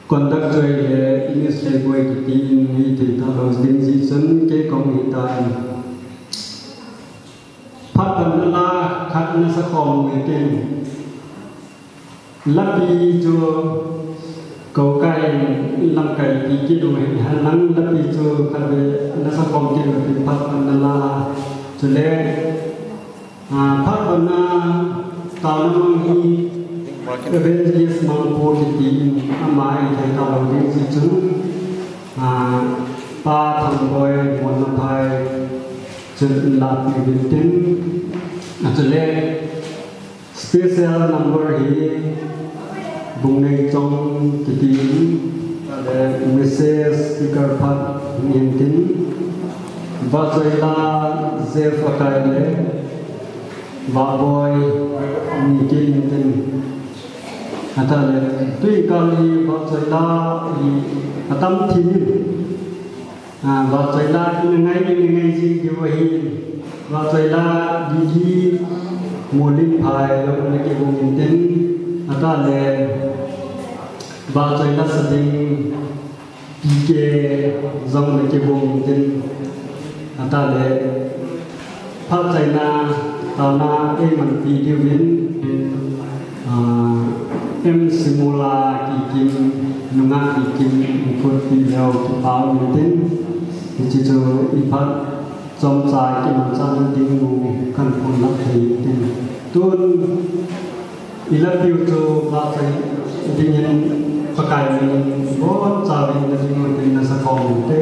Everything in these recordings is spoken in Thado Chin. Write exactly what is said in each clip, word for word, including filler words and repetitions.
Conductor le English le boi kiti in hi thei talou ding jeh chun kei kong hi tan. Phat panna la khat nasa khom u hitin. Lapi chu kou kai in lamkai pi kit u hen lang lapi chu khat ve nasa khom kit u hitin phat panna la. Chule, ah, phat panna taona mang hi Evangelist Mangpo kiti in ama hi thei talou ding jeh chun, ah, Pa Thangboi Muannaphai chun in lapi u hitin, ah, chule special number hi Bungneichong kiti in, ah, le Missus Speaker Phat in tin, Vahchoila Jeff Akai le Vahboi ni kiti in tin. Atale, tui kal hi Vahchoila hi atam thim in. Ah, Vahchoila ina ngai, ina ngai jing diu ahi. Vahchoila Didi Molinphai jong ana kibung in tin. Atale, Vahchoila Sading P K jong ana kibung in tin. Atale, phat chaina taona eimanpi diuvin, ah, M Simula Kikim, nungah Kikim, inkhutpi leu kipah um in tin. Hiche chu iphat chomcha kimanchahna ding u kahin phondoh thei in tin. Tun ilapiu chu vahchoi dingin Pakai min in ibonchauvin nading u tin nasa khom inte.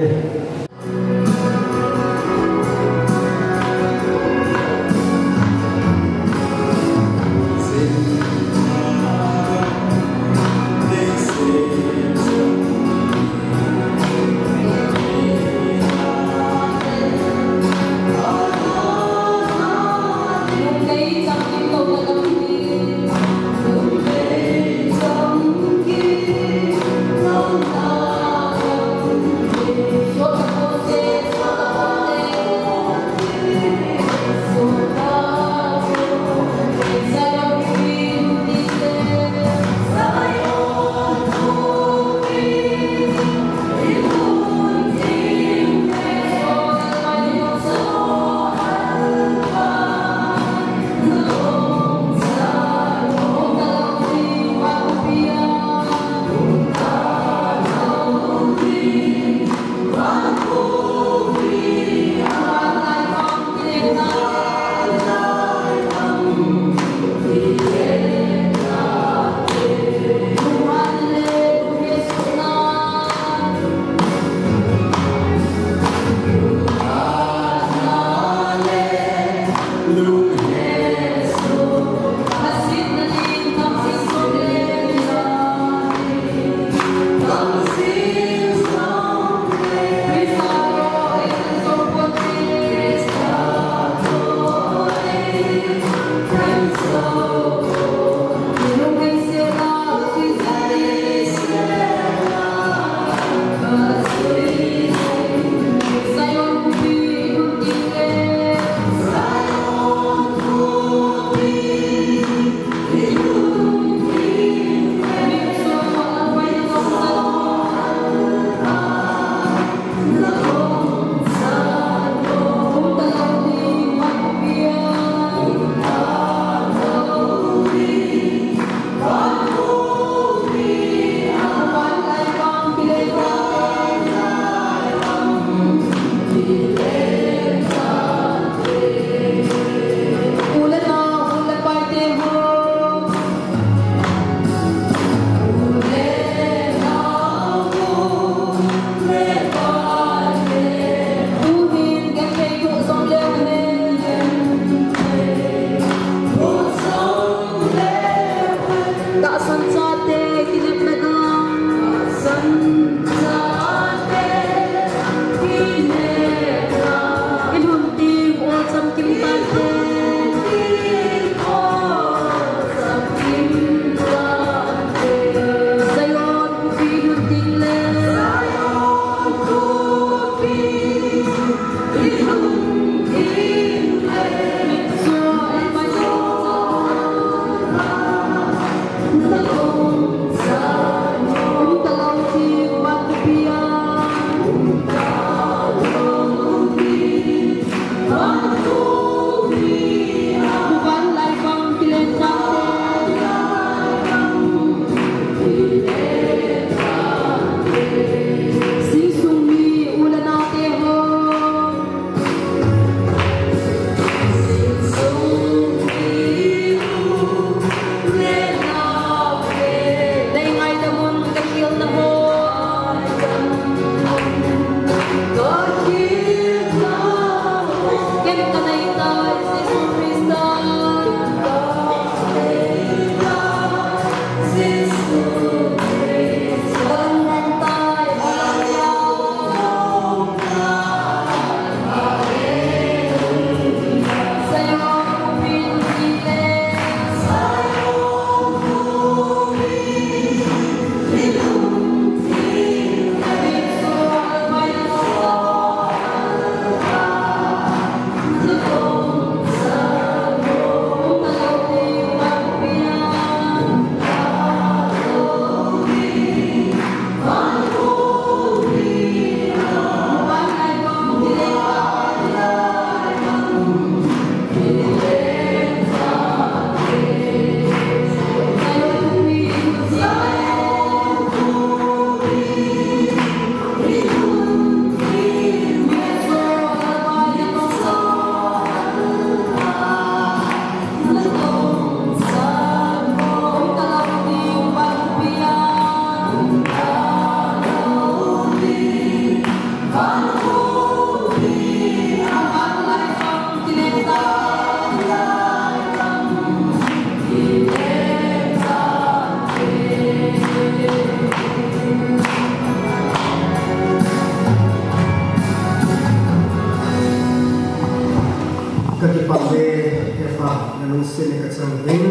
Lungset in kachang uvin,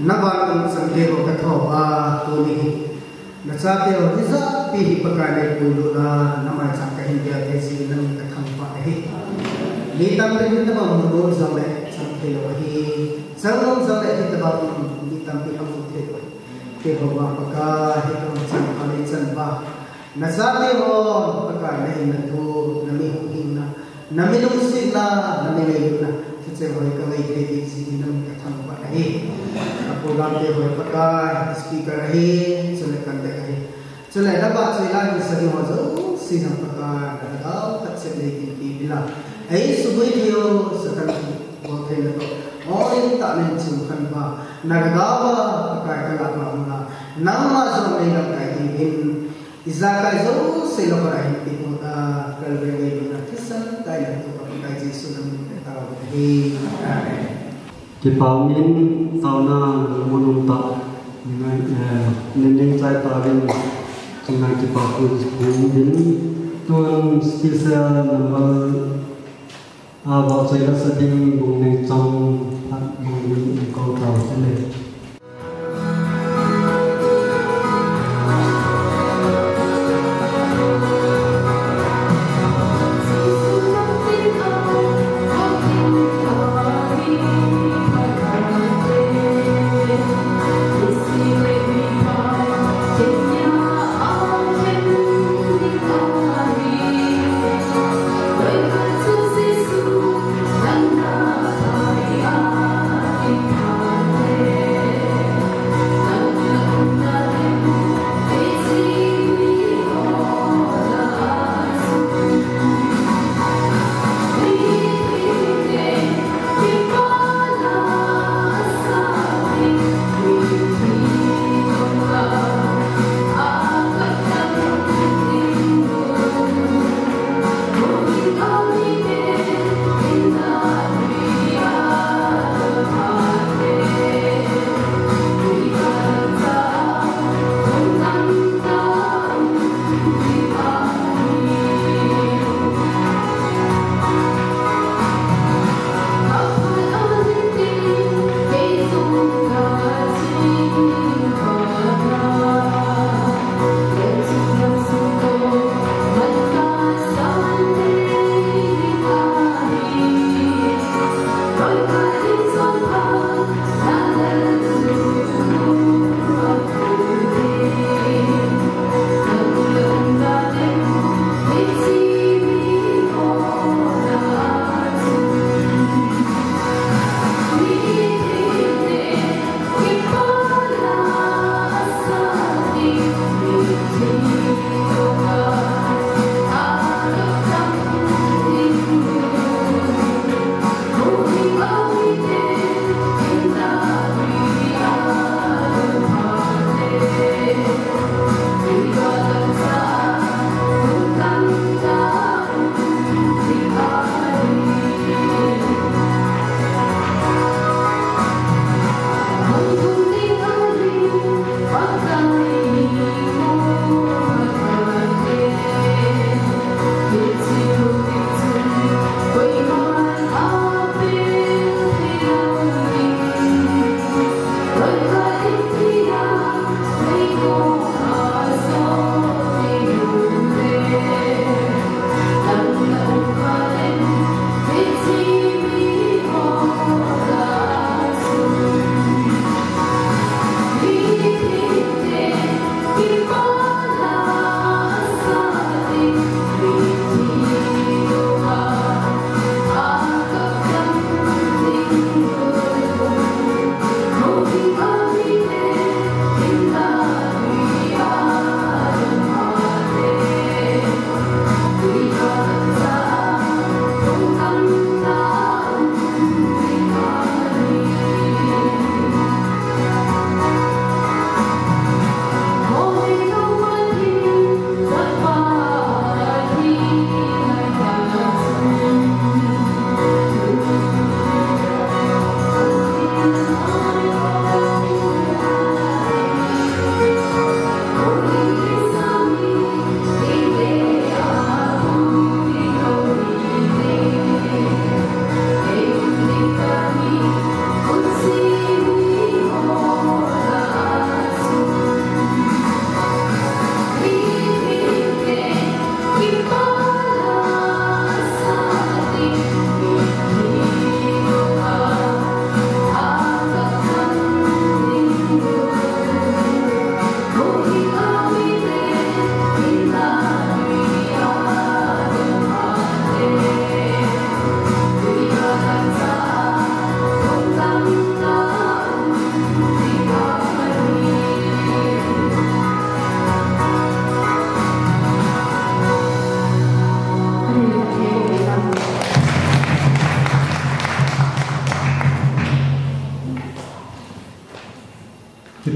na vannoi changte ho kathouva, tuni nachate ho hijat pi hi Pakai neipuilutna, namai chang kahin gel thei jeh in namin kathangvah ahi. Mi tampi hitabang mun nom jongle chang theilou ahi. Chang nom jongle hitabang mi tampi amu thei lou ahi. Keiho vang Pakai, hitabang chang pha neichan uva, nachate ho Pakai nahinna thu, nami huhhingna, nami lungsetna, nami ngailutna, hiche ho hi kangai thei jeh in namin kathangvah ahi. Ka program te ho Pakai, speaker ahi, chule conductor ahi, chule navahchoi la hin sa ding ho jouse jong Pakai, nalhagao khat cheh neitinpi uvin lang, eisuboi thei u, Satan bol theina toh, ol tah in nahin chimkhum uva, nalhagao a Pakai kalah vang ula, nangma jong neilamkai diuvin, ijakai jouse lou a hin kimu ta, Calvary ngailutna thisan tah in natoh Pakai Jesu namin katao uve. Amen. Kipa umin, taona lungmon um tah, ngai, eh, nin neichai tauvin, chuna kipa thu hung uvin, tun special number a vahchoi la sa ding Bungneitong, Bungneitong kou tao te le.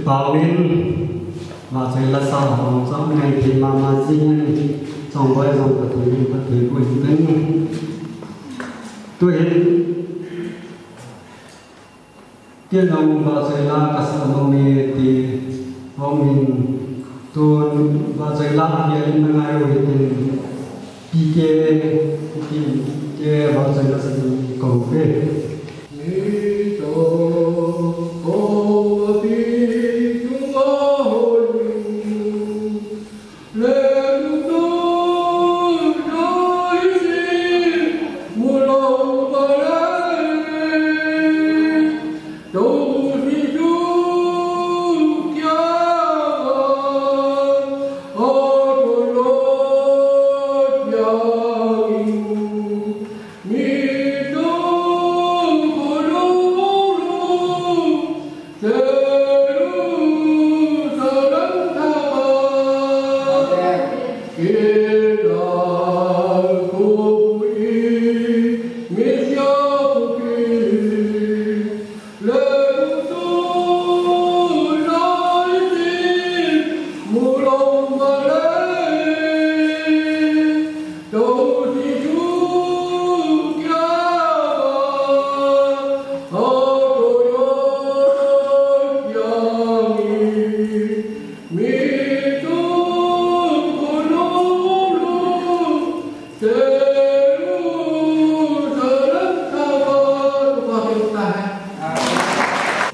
Pauvin, vachoi la sa hong chong ngai thei mama jing in, chongboi jong Pathen in phatthei boh in tin. Tuhin, tin jong vachoi la kasa nom e ti, hong in, tun vachoi la avel in na ngai u hitin, P K, P K, P K vachoi la sa ding kou ve.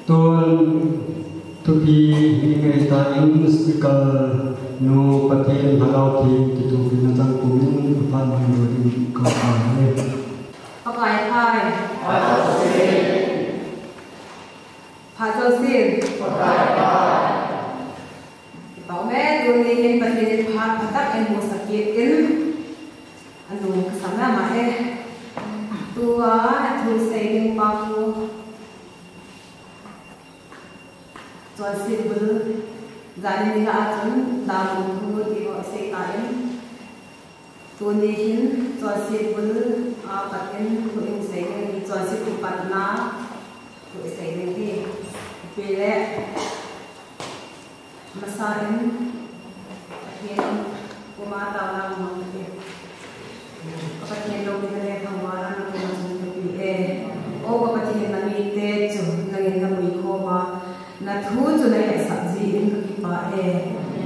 Tun thupi hi ngai ta in speaker nu Pathen Lhagao Theng kithopina chang pumin aphat hung lou ding ka pha e. Pakai phai. Phat jousen. Kipah e, tuni hin Pathen in phat phatah in eimusah kit in. Anung kasam mama e. Tua thu sei ding pa khu. Chonset bul, janhi ni lah a chun, damun thu ti ho sei ta in. Tuni hin, chonset bul, a pat in, thu in sei ding, chonset kipatna, thu in sei ding hi. Ipi le, masa in, Pathen koma taona mang e. Ka Pathen lungdon le thangvahna nakoma chun kape e. O ka Pathen, namite chu nangin napui khom a, nathu chu nahetsah jeh in kakipah e.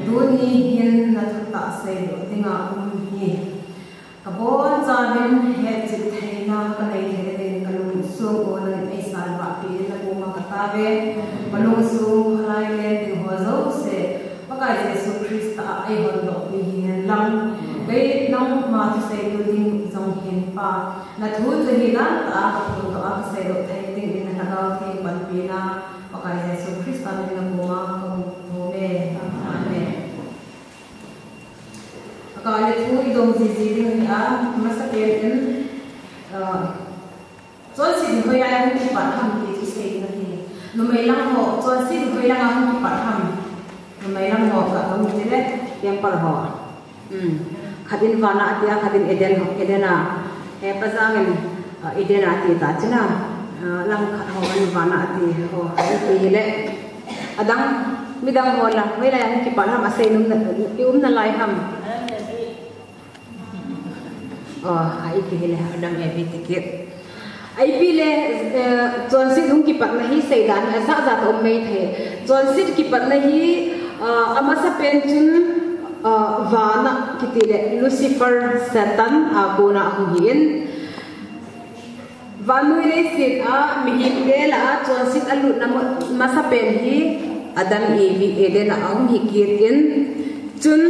Tuni hin nathu tah seidoh dinga um hi. Kabonchauvin hetchet theina kanei thei dingin kalungsung u nangin eisalvah peh in nakoma katao e. Kalungsung kholai len ding ho jouse. Pakai Jesu Christa a eihondoh pi hihen lang. Kei nangma thuseitu ding jong hin Pa. Nathu chu hinna tah a kaphondoh a kaseidoh thei dingin na Lhagao Theng panpina. Pakai Jesu Christa min nakoma kahung thum e. Amen. Akah le thu idong jiji ding ahi a, masapen in, ah, Chonset hi hoilai a hung kipat ham ti chu isei ding ahi. Numei lang ho, chonset hi hoilai a hung kipat ham. Numei lang ho, ka hung ti le, temple ho. Hmm. Khat in van a ati a, khat in Eden ho, Eden a. He pa jang in, ah, Eden a ati ta chun a. Ah, lang khat ho in van a ati ho, ati hi le. Adang, midang ho la, hoilai a hung kipat ham, asei nom na, i um nalai ham. Oh, a ipi hile, Adam Evi ti kit. A ipi le, eh, chonset hung kipatna hi seidan hi ajat jat a um maithei. Chonset kipatna hi, ah, amasapen chun, ah, van a kiti le Lucifer, Satan, a kona ahung hi in. Vannoi leiset a mihemte lah a chonset alutna ma-, masapen hi Adam Evi Eden a ahung hi kit in. Chun,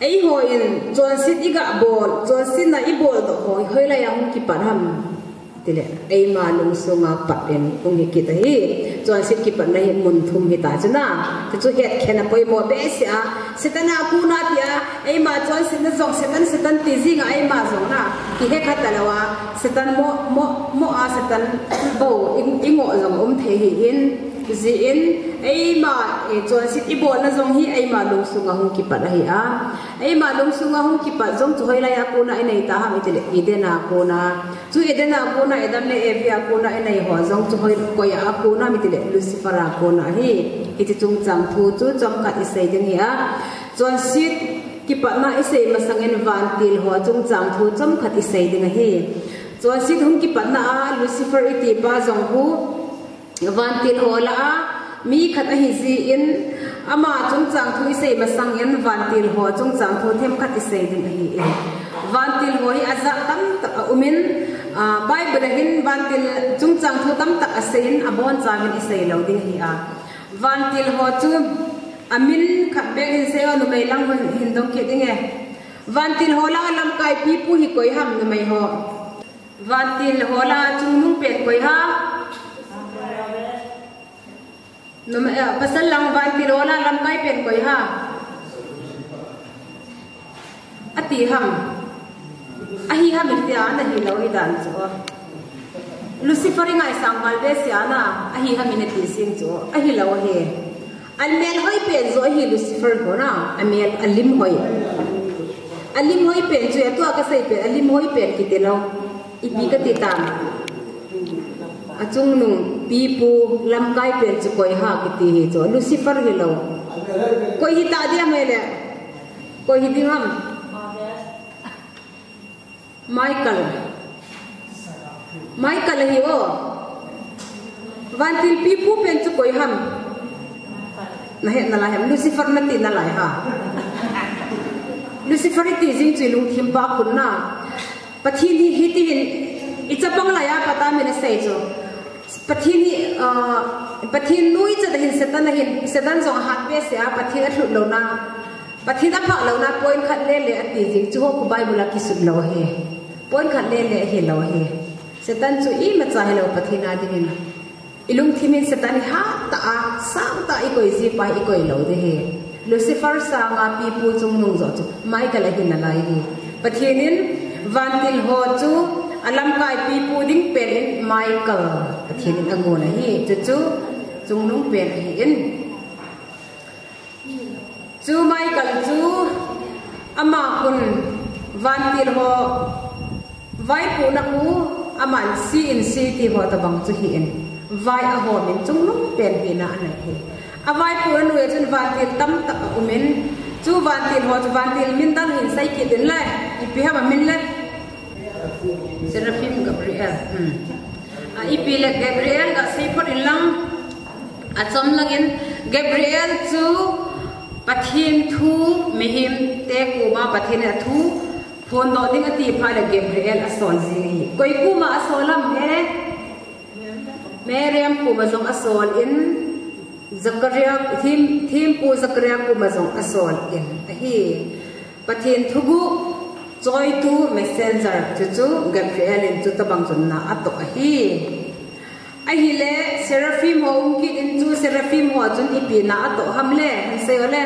Eihon, chonset igabol, chonsetna iboldoh ho, hoilai a hung kipat ham. Tile, eima lungsunga pat in hung hi kit ahi. Chonset kipatna hi mun thum hita chun a. Tichu hetkhen apoimo behseh a. Satan a kona tia, eima chonsetna jong, Satan, Satan ti jinga eima jong na. Kihe kha talou a, Satan mo, mo, mo a Satan bou, i, ingoh jong um thei hi in. Jin, eima, eh, chonset ibolna jong hi eima lungsunga hung kipat ahi a. Eima lungsunga hung kipat jong chu hoilai a kona inei ta ham itile, Eden a kona. Chu Eden a kona, Adam le Evi a kona inei ho jong chu hoi, koi a kona ham itile, Lucifer a kona ahi. Hiche chungchang thu chu chomkhat isei ding ahi a. Chonset kipatna isei masangin vantil ho chungchang thu chomkhat isei ding ahi. Chonset hung kipatna a Lucifer itipa jong hu vantil ho lah a mi khat ahi jin, ama chungchang thu isei masangin vantil ho chungchang thu themkhat isei ding ahi. Vantil ho hi ajat tamtah aumin, ah, Bible a hin vantil chungchang thu tamtah aseiyin abonchauvin isei lou ding ahi a. Vantil ho chu amin khat beh hin seiyo, numei lang hin dong kit ding e. Vantil ho lah a lamkai pipu hi koi ham numei ho? Vantil ho lah a chungnung pen koi ham? Numei, eh, pasal lang vantil ho lah a lamkai pen koi ham? Ati ham? Ahi ham itia, ana hilou hi dan chu. Lucifer ingaisang val behseh ana, ahi ham inati sing chu. Ahilou hi. Amel hoi pen joh hi Lucifer kona, amel alim hoi. Alim hoi pen chu, atua kasei pen, alim hoi pen kiti lou. Ipi kati tam? Achungnung pipu lamkai pen chu koi ham kiti hi chu, Lucifer hilou. Koi hita dia mai le. Koi hi ding ham? Michael. Michael ahi o. Vantil pipu pen chu koi ham? Nahet nalai ham? Lucifer nati nalai ham? Lucifer iti jing chu ilungthim pa khun na. Pathen hi hiti hin ichapang laiya pat a min asei chu. Pathen hi, ah, Pathen noicha tah hin Satan ahin, Satan jong ahat behseh a, Pathen alhut louna, Pathen aphah louna point khat lele ati jing chu, ho khu Bible a kisut lou ahi. Point khat lele ahilou ahi. Satan chu imacha hilou Pathen a dingin. Ilungthim in Satan hi hattah a, sangtah a ikoi ji pa hi ikoi lou ding ahi. Lucifer sanga pipu chungnung joh chu Michael ahi nalai ahi. Pathen in vantil ho chu alamkai pipu ding pen in Michael Pathen in angon ahi. Chuchu chungnung pen ahin. Chu Michael chu ama khun vantil ho vaipohna khu aman C in C ti ho tabang chu hi in, vai ahom in chungnung pen hina anei hi. Avaipohna noiya chun vantil tamtah aumin, chu vantil ho chu vantil min dang hin sei kit in le, ipi ham amin le? Seraphim, Gabriel. Hmm. A, ipi le Gabriel gasei phot in lang. Achom langin Gabriel chu Pathen thu mihem te koma Pathen in athu phondoh ding ati phat le Gabriel asol jing ahi. Koi koma asol ham e? Mariam koma jong asol in, Zakaria, them, thempu Zakaria koma jong asol in ahi. Pathen thuguh choitu messenger chuchu Gabriel in chutabang chun na atoh ahi. Ahile Seraphim ho um kit in chu Seraphim ho chun ipi na atoh ham le, hin seiyo le.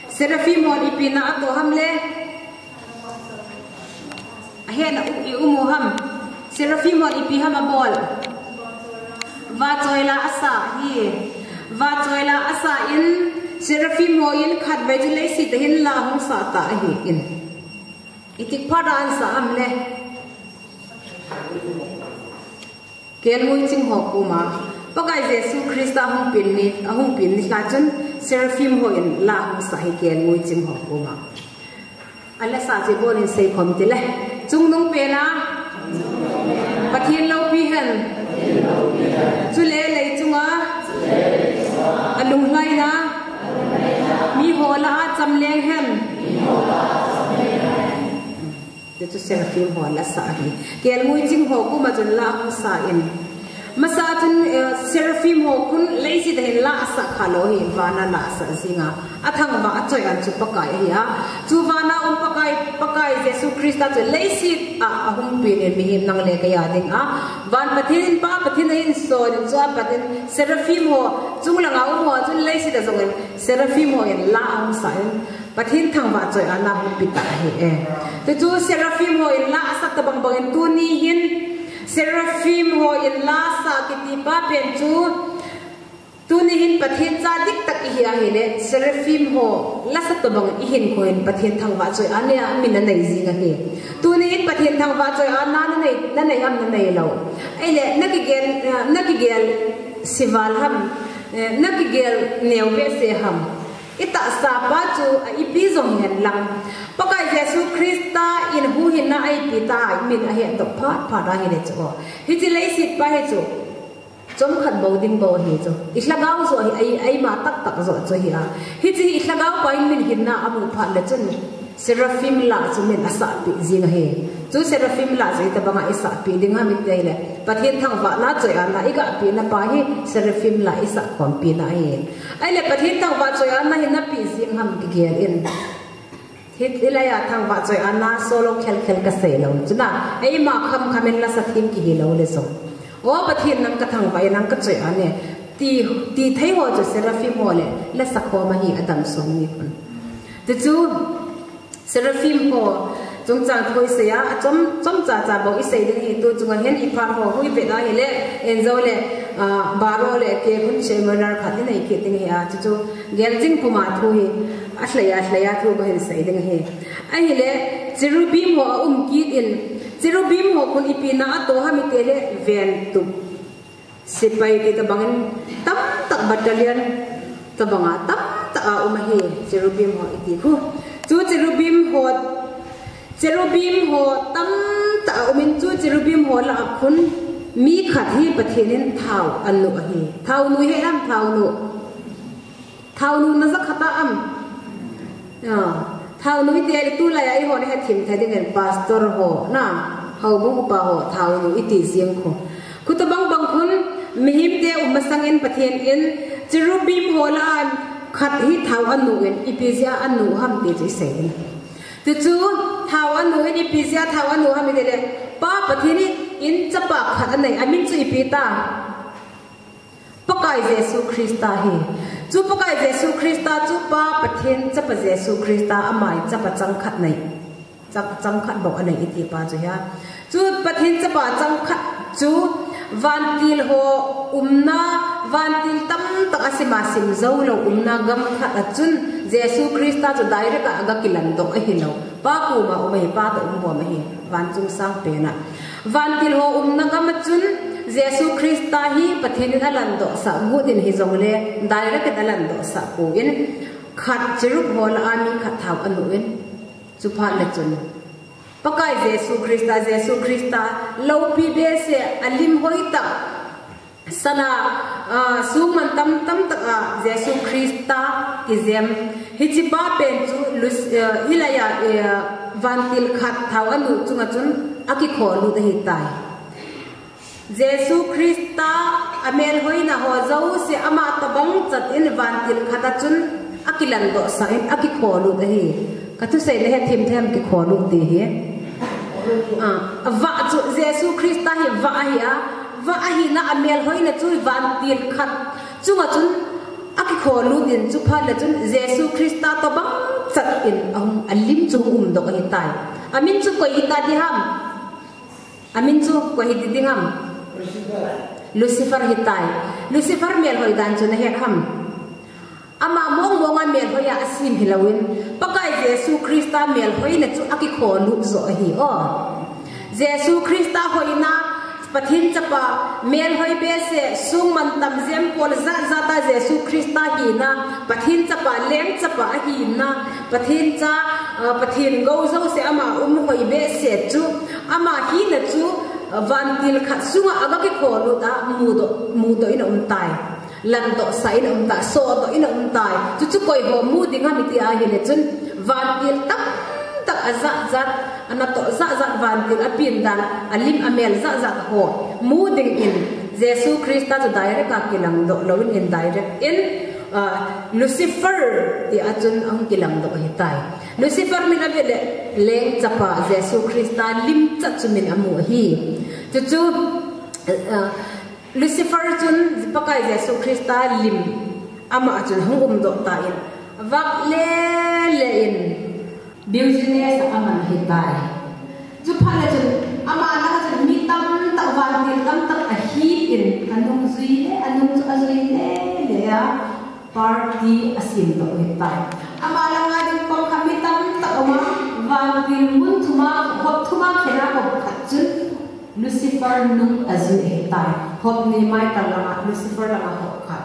Seraphim hon ipi na atoh ham le? Ahin a u-, i um u ham? Seraphim hon ipi ham abol? Vahchoi la asah hi. Vahchoi la asah in Seraphim hon khatvei chu leiset a hin la ahung sah ta ahi in. Itik phat a asah ham le? Kelngoi ching ho koma, Pakai Jesu Christa ahung pen ni, ahung pen ni lha chun, Seraphim hon la ahung sah hi kelngoi ching ho koma. Ala sa che bol in sei khom tile. Chungnung pen a, Pathen loupi hen. Chule lei chunga, alunglhaina, miho lah a chamleng hen. Chuchu Seraphim hon la asah ahi. Kelngoi ching ho koma chun la ahung sah in. Masa chun, eh, Seraphim ho khun leiset a hin la asah khalou ahi, van a la asah jing a. Athangvah a choi-an chu Pakai ahi a. Chu van a um Pakai, Pakai Jesu Christa chu leiset a ahung pen in mihem nang le kei a ding a. Van Pathen in Pa Pathen ahin son in chu apat in Seraphim ho, chunglang a um ho chun leiset a jong in Seraphim hon la ahung sah in. Pathen thangvah choi-an ahung pe ta ahi e. Chuchu Seraphim hon la asah tabang bang in tuni hin Seraphim hon la asah kiti pa pen chu Tuni hin Pathen cha diktak ihi ahile, Seraphim ho lasa tobang ihin kho hin Pathen thangvah choi-at a min anei jing ahi. Tuni hin Pathen thangvah choi-at a nanei, nanei ham nanei lou. Ahile, nakigel, eh, nakigel sival ham, eh, nakigel neo behseh ham. Itahsa pa chu a ipi jong hihen lang, Pakai Jesu Christa in huhhingna a ipi ta min ahetdoh phat phat ahile chu. Hiche leiset pa hi chu chomkhat bou ding bou ahi chu. I lhagao joh hi, a, eima taktak joh chu ahi a. Hiche hi i lhagao pa in min hinna amu phat le chun Seraphim lah chu min asahpeh jing ahi. Chu Seraphim lah chu itobang a isahpeh ding ham iti ahile, Pathen thangvahna choi-atna igahpehna pa hi Seraphim lah isah khompi na ahi. Ahile Pathen thangvah choi-atna hi napeh jing ham kigel in. Hi, hilai a thangvah choi-atna solo khelkhel kasei lou. Chuna, eima khamkham in lasa them kihi lou le jong. O Pathen nang kathangvah e, nang kachoi-at e. Ti, ti thei ho chu Seraphim ho le lasa khom ahi Adam sung ni khun. Ti chu, Seraphim ho chungchang thu isei a, achom, chomcha cha bou isei ding ahi, tu chunga hin iphat ho hui vet ahile, en jou le, ah, baro le kei khun seminar khat inei kit ding ahi a, chu chu, Gelching puma thu hi, alhai a, alhai a thu kahin sei ding ahi. Ahile, Cherubim ho aum kit in, Cherubim ho khun ipi na ato ham iti le, ventup. Sepai ti tobang in, tamtah battalion tobang a, tamtah a um ahi, Cherubim ho iti khu. Chu Cherubim ho, Cherubim ho tamtah a um in, chu Cherubim ho lah a khun mi khat hi Pathen in thao anu ahi. Thao nu hi ham, thao nu. Thao nu na ja kha ta am? A, thao nu iti le tulai a eiho nahet them thei ding in pastor ho na, houbung upa ho thao nu iti jing khu. Khutobang bang khun mihem te um masang in Pathen in Cherubim ho lah a khat hi thao anu in ipi jeh a anu ham ti chu isei in. Ti chu thao anu in ipi jeh a thao anu ham iti le Pa Pathen in chapa khat anei, amin chu ipi ta? Pakai Jesu Christa hi. Chu Pakai Jesu Christa chu Pa Pathen Chapa Jesu Christa ama chapa changkhat nei. Chang, changkhat bou anei iti pa chu ahi. Chu Pathen Chapa changkhat chu vantil ho umna, vantil tamtah a sim a sim jou lou umna gam khat a chun Jesu Christa chu direct a aga kilandoh ahi lou. Pa koma um ahi, Pa toh um bom ahi, vanchung sang pen a. Vantil ho umna gam a chun Jesu Christa hi Pathen in alandoh sah, gut in hijongle, direct in alandoh sah poi, khat cherub ho lah a mi khat thao anu in, chuphat le chun Pakai Jesu Christa, Jesu Christa, loupi behseh, alim hoi tah, Sana, ah, sung mantam tamtah a Jesu Christa kijem. Hiche pa pen chu Lus-, eh, hilai a, eh, vantil khat thao anu chunga chun akikholut ahitai. Jesu Christa amelhoina ho jouse ama tobang chat in vantil khat a chun akilandoh sah in akikholut ahi. Kathusei nahet them them, kikholut ti hi. Ah, vah chu Jesu Christa hi vah ahi a, vah ahina amelhoina chu vantil khat chunga chun akikholut in, chuphat le chun Jesu Christa tobang chat in ahung, alim chu hung umdoh ahitai. Amin chu koi hita ding ham? Amin chu koi hita ding ham? Lucifer hitai. Lucifer melhoi dan chu nahet ham? Ama mong mong a melhoi a asim hilouvin, Pakai Jesu Christa melhoina chu akikholut joh ahi o. Jesu Christa hoina, Pathen Chapa melhoi behseh, sung mantam jem pol jat jat a Jesu Christa hina, Pathen Chapa leng chapa ahina, Pathen cha, ah, Pathen gou jouse ama um hoi behseh chu, ama hina chu, ah, vantil khat sunga aga kikholut a mudoh, mudoh in aumtai. Landoh sah in aumtai, sodoh in aumtai. Chuchu koi ho mu ding ham iti ahile chun, vantil tamtah a jat jat, anatoh jat jat vantil apin dan, alim amel jat jat ho mu ding in, Jesu Christa chu direct a kilangdoh louvin indirect in, ah, Lucifer ti a chun ahung kilangdoh ahitai. Lucifer min avet le leng chapa Jesu Christa lim chat chu min amu ahi. Chuchu, ah, Lucifer chun Pakai Jesu Christa lim ama chun hung umdoh tan, vah le le in business aman ahitai. Chuphat le chun ama lah a chun mi tamtah vantil tamtah ahip in anung jui le, anung chu ajui le le. a party asemdoh ahitai. Ama langa ding pang khat mi tamtah aum a, vantil mun thum a, hop thum a khen a hop khat chun Lucifer nung ajui ahitai. Hop ni Michael langa, Lucifer langa hop khat.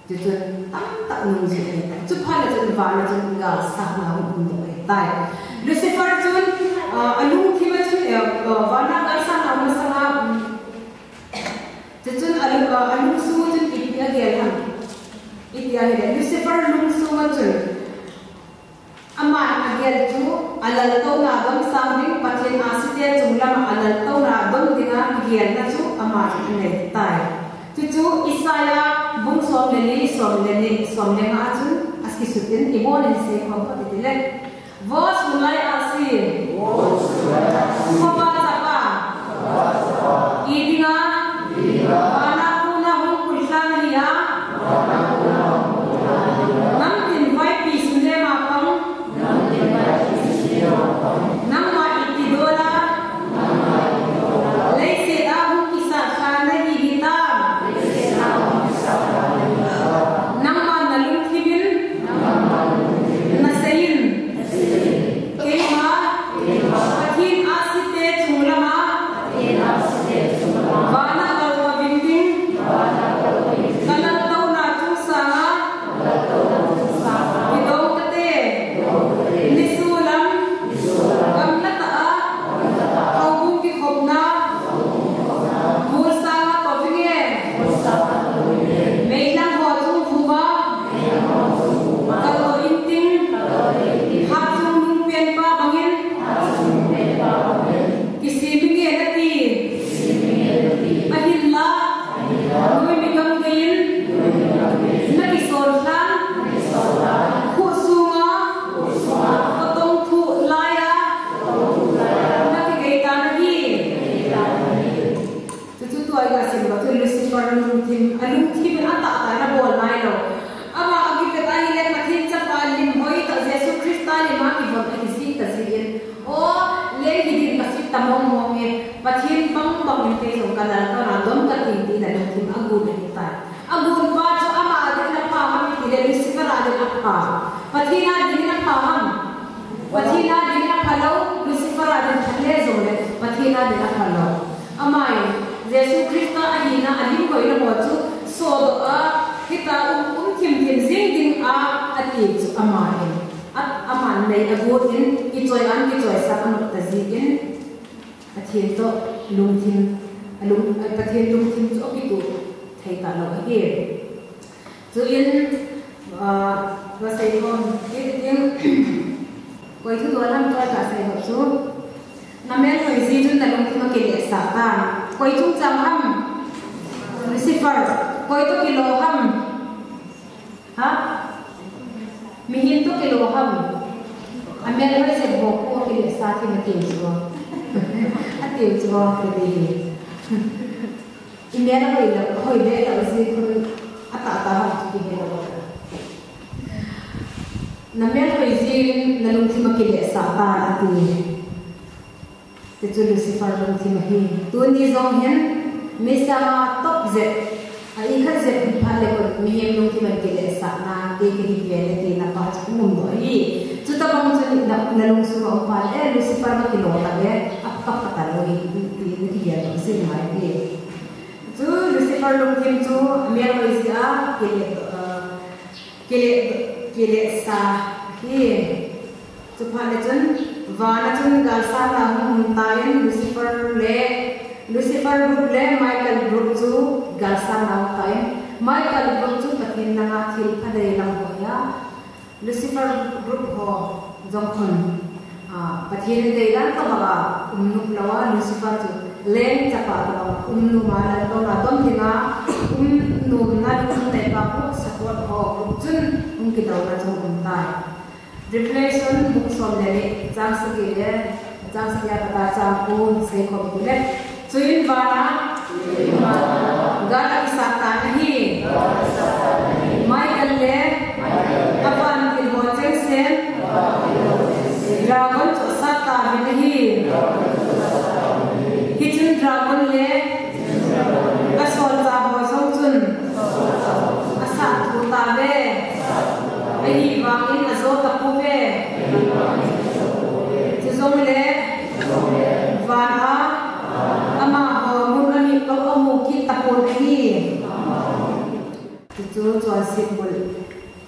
Chuchun tamtah nung jui ahitai. Chuphat le chun van a chun galsatna hung umdoh ahitai. Lucifer chun, ah, alungthim a chun, eh, ah, van a galsatna um masanga, um, chuchun alu-, ah, alungsunga chun ipi agel ham. Ipi ahile, Lucifer lungsunga chun aman agel chu alaltouna domsang ding, Pathen ahsite chunglama alaltouna dom dinga kigelna chu aman aneitai. Chuchu Isaiah bung som le li, som le ni, som le nga a chun akisutin, ibon in seikhom khat itile. Vo sulai ahsi, Khopa chapa, i dinga, vana kona hung pulsa nahi a, namtin vaipi sunlema pang, nangma iti dola, leiset a hung kisasa nahi hita. Nangma nalungthimin, naseiyin, keima, Pathen ahsite chunglama, vana kaltou vin ding, kalaltouna chungsanga, kidong kate, nisolam, gamla tah a, houbung kikhopna, Mol sanga tou vinge. Meilang ho chung vuva. Kaltou intin. Hatchungnung penpa bangin. Kisem inge nati. Ahinla. Noimi gam geiyin. Nakisol lhan. Khosunga. Khotong thu laiya. Nakigei tan ahi. Chuchu tua iga simdoh chu Lucifer lungthim, alungthim in atahtah in abol nailou. Ama akivet ahile Pathen chapa lim hoitah Jesu Christa lima kivon akijih tajin. O, leng hiding kafit ta mong mong e. Pathen bangbang in kei jong kalaltouna dom kating tin alungthim agon ahitai. Agonpa chu ama adin apha ham itile Lucifer adin apha. Pathen adin apha ham. Pathen adin aphalou, Lucifer adin phat le jongle, Pathen adin aphalou. Amahin, Jesu Christa ahina, alim hoina ho chu, sodoh a, hita um, um thim thim jing dinga, ati chu amahin. A, aman nei agon in, kichoi an, kichoisah anop tajin, Pathen toh lungthim, alung, Pathen lungthim chu akituh thei talou ahi. Chuin, ah, kasei nom, kiti ding, koi thu dol ham tua kasei nom chu. Namel hoi ji chun nalungthim akilehsah tan. Koi chungchang ham? Lucifer. Koi toh kilo ham? Ha? Mihem toh kilo ham? Amel hoi jeh bou khu akilehsah thei atiu chu. Atiu chu, kiti hi. Imel hoi lou, hoi le lou jeh khu atahtah ham chu kihe lou. Namel hoi jeh in nalungthim akilehsah tan ati. Tichu Lucifer lungthim ahi. Tuni jong hin, mi sanga top jep, a ikhat jep phat le kon, mihem lungthim akilehsahna, kei kahi pen e tina pa chu umdoh ahi. Chutabang chun na, nalungsunga um phat le, eh, Lucifer nakilo tave, akap kap talou hi, ti, nakigel doh jing ngai ti. Chu Lucifer lungthim chu amel hoi jeh a kile, ah, kile, kilehsah ahi. Chuphat le chun, vana chun galsatna hung um tan Lucifer le, Lucifer group le Michael group chu galsatna hung um tan. Michael group chu Pathen langa thil phadei lam hoiya. Lucifer group ho jong khun, ah, Pathen deidan tobanga um nom louva, Lucifer chu leng chapa tobanga um nom a, laltouna dom dinga um nomna lungthim neipa ho support ho group chun hung kidouna chu um tai. Revelation bung som le ni, chang sagi le, chang sagi a pat a chang ko seikhom kit le. Chuin vana gal akisat tan ahi. Michael le avantil ho chengsen dragon chu asat tauvin ahi. Hichun dragon le asolchah ho jong chun asat tapouve. Chujongle van a amaho mun a mi lo amu kit tapon ahi. Chuchu chuan simbul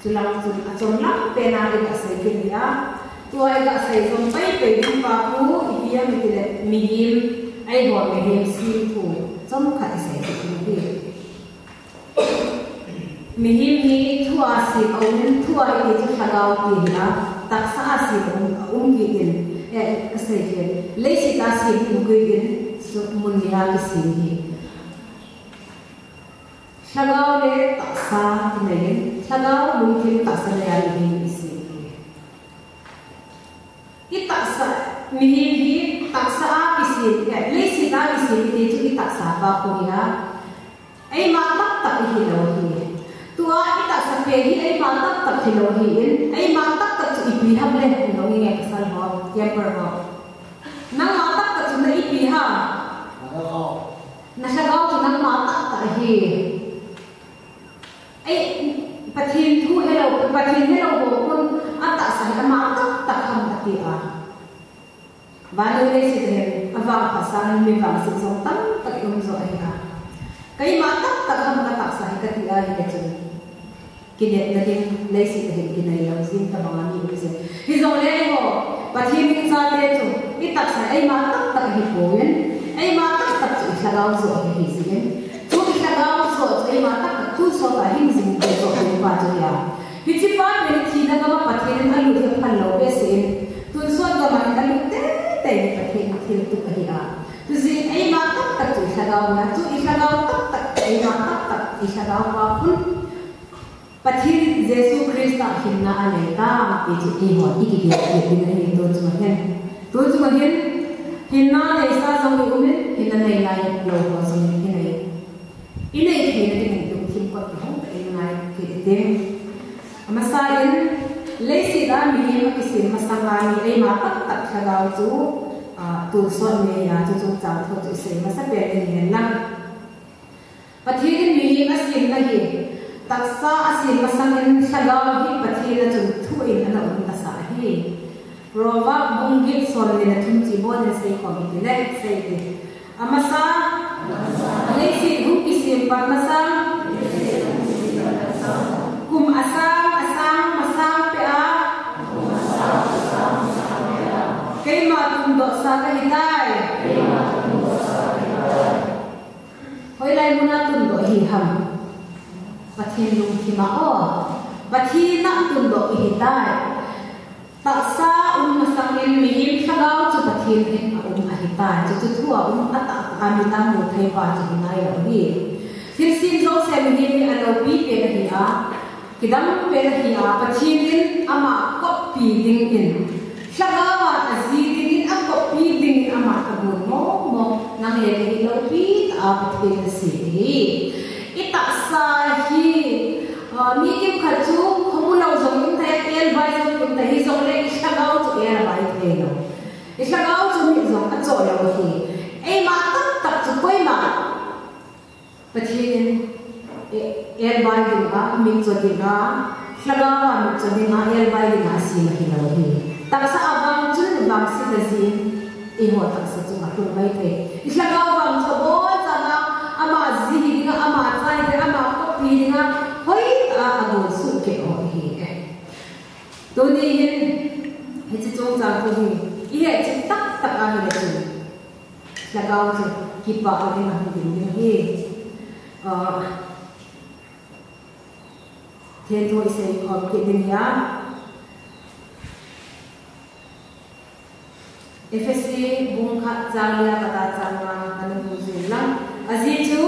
chulang chun achom lam pena iga sei kit hi a. Tua iga sei jom pai pai ding pa khu ipi ham itile mihem, eiho mihem sim thu chomkhat isei kit ding hi. Mihem hi thu a sim aum in, thu a iti chu lhagao ti hi a, taksa a sim aum, aum kit in, eh, asei kit. Leiset a sim aum kit in, chu mun ni a kisim hi. Lhagao le tahsa kinei in, lhagao lungthim tahsa nei a mihem isim hi. I tahsa, mihem hi tahsa a kisim, eh, leiset a kisim iti chu i tahsa pa khu hi a. Eima taktak ihi lo hi. Tua i tahsa pen hi eima taktak hi lo hi in, eima taktak chu ipi ham le, nong nge pasal ho, camper ho. Nangma taktak chu na ipi ham? Na lhagao chu nangma taktak ahi. Ei, Pathen thu helou, Pathen helou ho khun atahsa hi ama taktak ham ati a. Vannoi leiset hin avangphat sangin mi vangset jong tamtah i um jo ahi a. Keima taktak ham katahsa hi kati ahile chun, kinepna ding leiset hin kinei lou jing tabang a mi um jing. Hijongle eiho Pathen min chate chu i tahsa eima taktak ahi pon, eima taktak chu i lhagao jo ahi jing in. Chu i lhagao jo chu eima taktak tonsot a hing jing jo ding pa chu ahi a. Hiche pa pen thina gam a Pathen in alut hi aphal lou behseh in, tonsot gam a hin alut teitei hi Pathen thiltup ahi a. Tujeh in eima taktak chu i lhagao na, chu i lhagao taktak, eima taktak i lhagao pa khun Pathen Jesu Christa hinna anei ta, ti chu eihon i kigel kit ding ahi tu chunga hin. Tu chunga hin, hinna neisa jong i um in, hinna nei lai lou ho jong i nei. I nei theina dingin lungthim kot kihong tah in ngai kit ding. Amasa in, leiset a mihem akisim masang a hi eima taktak lhagao chu, ah, tonsot nei a, chu chungchang thu chu i sei masa pen ding hen lang. Pathen in mihem asemna hi, taksa asem masang in lhagao hi Pathen a chun thu in ana um tasa ahi. Proverb bung get somni le thum chu ibon in seikhom iti le, sei iti. Amasa, leiset hung kisem pat masang, kum asang, asang, masang peh a, keima tundoh sa kahitai. Hoilai muna tundoh ihi ham? Pathen lungthim a o. Pathen a tundoh ihitai. Tahsa um masang in mihem lhagao chu Pathen in a um ahitai. Chuchu thu a um a tah a mit a mu thei pa chu hi nailou hi. Thilsem jouse mihem hi aloupi pen ahi a. Kidang pen ahi a, Pathen in ama koppi ding in, lhagao a aji ding in, akoppi ding in ama agon mong mong, nang le kei hi loupi tah a Pathen asem hi. I tahsa hi, ah, mi kimkhat chu khomu lou jong i um thei, elbai jong i um thei, hijongle i lhagao chu elbai thei lou. I lhagao chu mi jong achoh lou hi. Eima taktak chu koima Pathen in, eh, elbai ding a, mitcho ding a, lhagao a mitcho ding a, elbai ding a asem ahi lou hi. Taksa a vang chun vangset a jin, eiho taksa chunga tung mai thei. I lhagao vang chu abon chan a, ama ji hi ding a, ama chai ding a, ama koppi ding a, hoi a, agon suh kei o hi e. Tuni hin, hiche chungchang thu hi, i hetchet taktak a hile chun. Lhagao chu kipah in ahung ding ding hi. Ah, thenthu isei khom kit ding hi a. Ephesi bung khat chang li a pat a chang nga kana mu jing lang. Ajeh chu,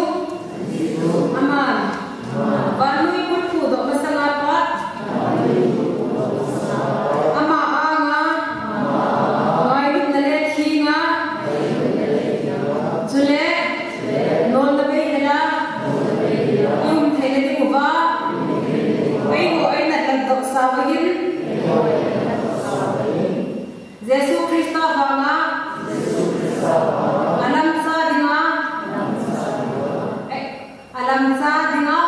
aman, vannoi bulphuh doh masang a pat, ama anga, ngailutna le thenga, chule, nolna bei hela, i um theina ding uva, eiho eina lhatdoh sau ahin, Jesu Christa vanga, alamcha dinga, eh, alamcha dinga,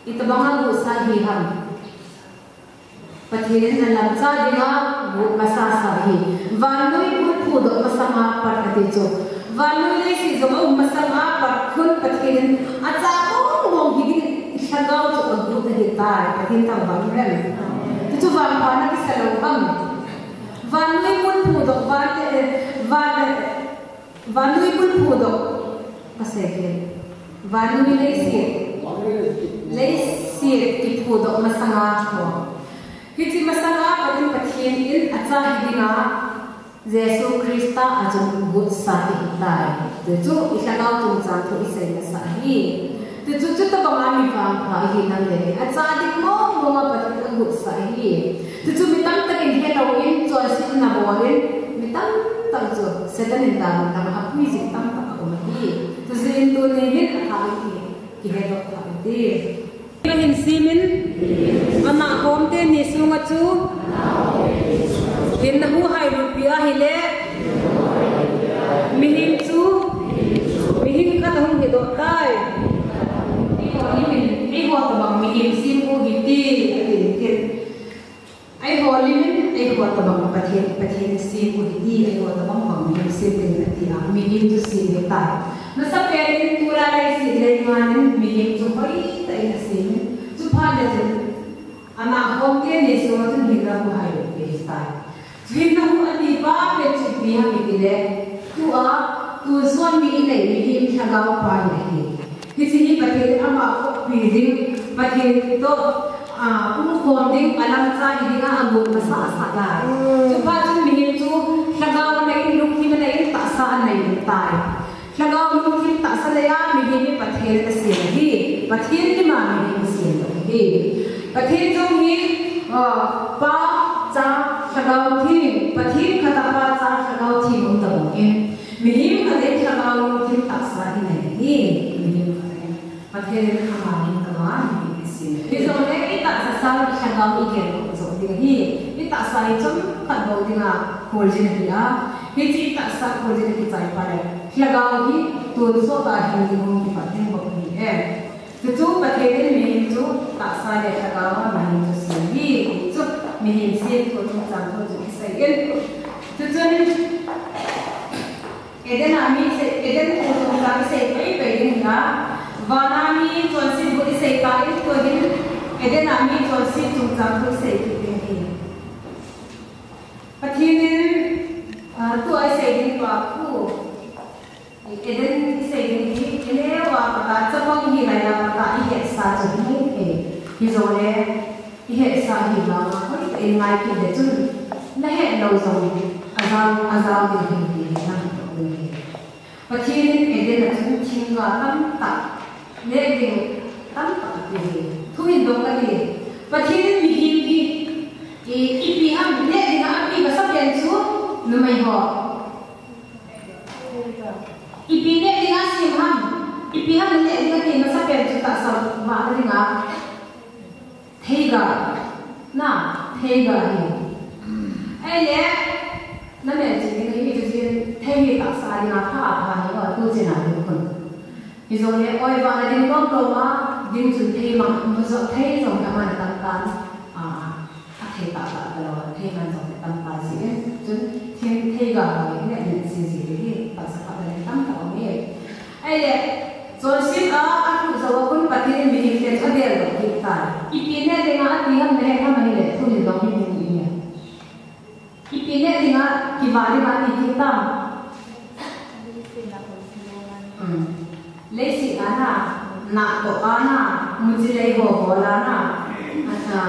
Itobanga gutsah hi ham. Pathen in alamcha dinga gut masasa hi. Vannoi bul phudoh masanga pat ati chu. Vannoi leiset jong aum masanga pat khun Pathen in acha mong mong hi ding lhagao chu agut ahitai. Pathen thangvah in. Chuchu vangpha na kisa lou ham. Vannoi bul phudoh, van, eh, van, eh, vannoi bul phudoh. Kasei kit. Vannoi leiset. Leiset kiphudoh masanga ho. Hiche masanga Pathen, Pathen in acha hi dinga Jesu Christa a chun gutsah ahitai. Chuchu ilhagao chungchang thu isei masah hi. Chuchu chutobanga mi vangpha ihi nang le. Acha ding mong monga Pathen agutsah hi. Chuchu mi tamtah in helou in, chonsetna bol in, mi tamtah chu Satan in dan dang apui jing tamtah aum hi. Chujeh in tuni hin athah in kihedoh thah in ti. Mihem simin, anahhom teni sunga chu hinna hu hailut pi ahile, mihem chu, mihem khat ahung hidoh tai. Eiho tobang mihem sim u hite, ati kit. Eiho limin, eiho tobang Pathen, Pathen sim u hite, eiho tobang bang mihem sim ding ati a, mihem chu sim ahitai. Masapen in tulai leiset leingan in mihem chu hoitah in asim in, chuphat le chun, anahhom teni sunga chun hinna hu hailut pi ahitai. Hinna hu ati pa pen chu ipi ham itile, tua, tun sot mi inei mihem lhagao pa hi ahi. Hiche hi Pathen in ama khohpi ding, Pathen toh, ah, umkhom ding, alamcha hi dinga agot masasa lai. Chuphat chun mihem chu lhagao anei in, lungthim anei in, tahsa anei in tai. Lhagao lungthim tahsa lei a mihem hi Pathen asem ahi. Pathen lim a mihem asem lou ahi. Pathen jong hi, ah, Pa, Cha, Lhagao Theng, Pathen khat a Pa, Cha, Lhagao Theng um tabang in. Mihem khat in lhagao lungthim tahsa hi nei ahi. Mihem khat in. Pathen in ama lim tabang a mihem asem. Hijongle itahsa sang lhagao igel jo ding ahi. Itahsa hi chomkhat bou dinga kholjin ahi a. Hiche itahsa kholjin akichai pa le. Lhagao hi tonsot a hing ding hung kipat ding bou ahi e. Chuchu Pathen in mihem chu tahsa le lhagao a mihem chu sem ahi. Chu mihem sem thu chungchang thu chu kisei in. Chuchun Eden a mi sei, Eden thu chungchang isei pei pei ding ahi a. Vana mi chonset bul isei ta in tua hin Eden a mi chonset chungchang thu isei kit ding ahi. Pathen in, ah, tua isei ding pa khu. Eden isei ding hi, ineo a pat a, chapang hi lai a pat a, ihetsa chu hi, eh, hijongle, ihetsa hi vang a, hoitah in ngai kit le chun, nahet lou jong, ajao, ajao ding hi, hi, nang to ding hi. Pathen in Eden a chun thingga tamtah, neh ding tamtah ape hi. Thu hin dong kati. Pathen in mihem hi, i, ipi ham, neh dinga ape masapen chu, numei ho. Ipi neh dinga sem ham, ipi ham neh dinga ti masapen chu tahsa vahna dinga. Theiga, na, theiga hi. Ahile, namelchih ding hi, hichu jin, thei hi tahsa dinga pha, pha hi, o, tu chena ding khun. Hijongle, oi, vahna ding lom lom a, ding chun thei mang, mu jo, thei jong hi aman tam tan, a, athei tah tah talou, thei man jong hi tam tan jin, chun, thei, theiga hi, neh, neh, si ji hi, tahsa pha ding tam ta um e. Ahile, chonset a, alhuh jou a khun Pathen in mihem te chu adeldoh kit tai. Ipi neh dinga ati ham nahet ham ahile, thu hin dong hi ding ahi. Ipi neh dinga, kivah dinga ati kit tam. Hmm. Leiset a na, natoh a na, muchi lei ho ho la na, a,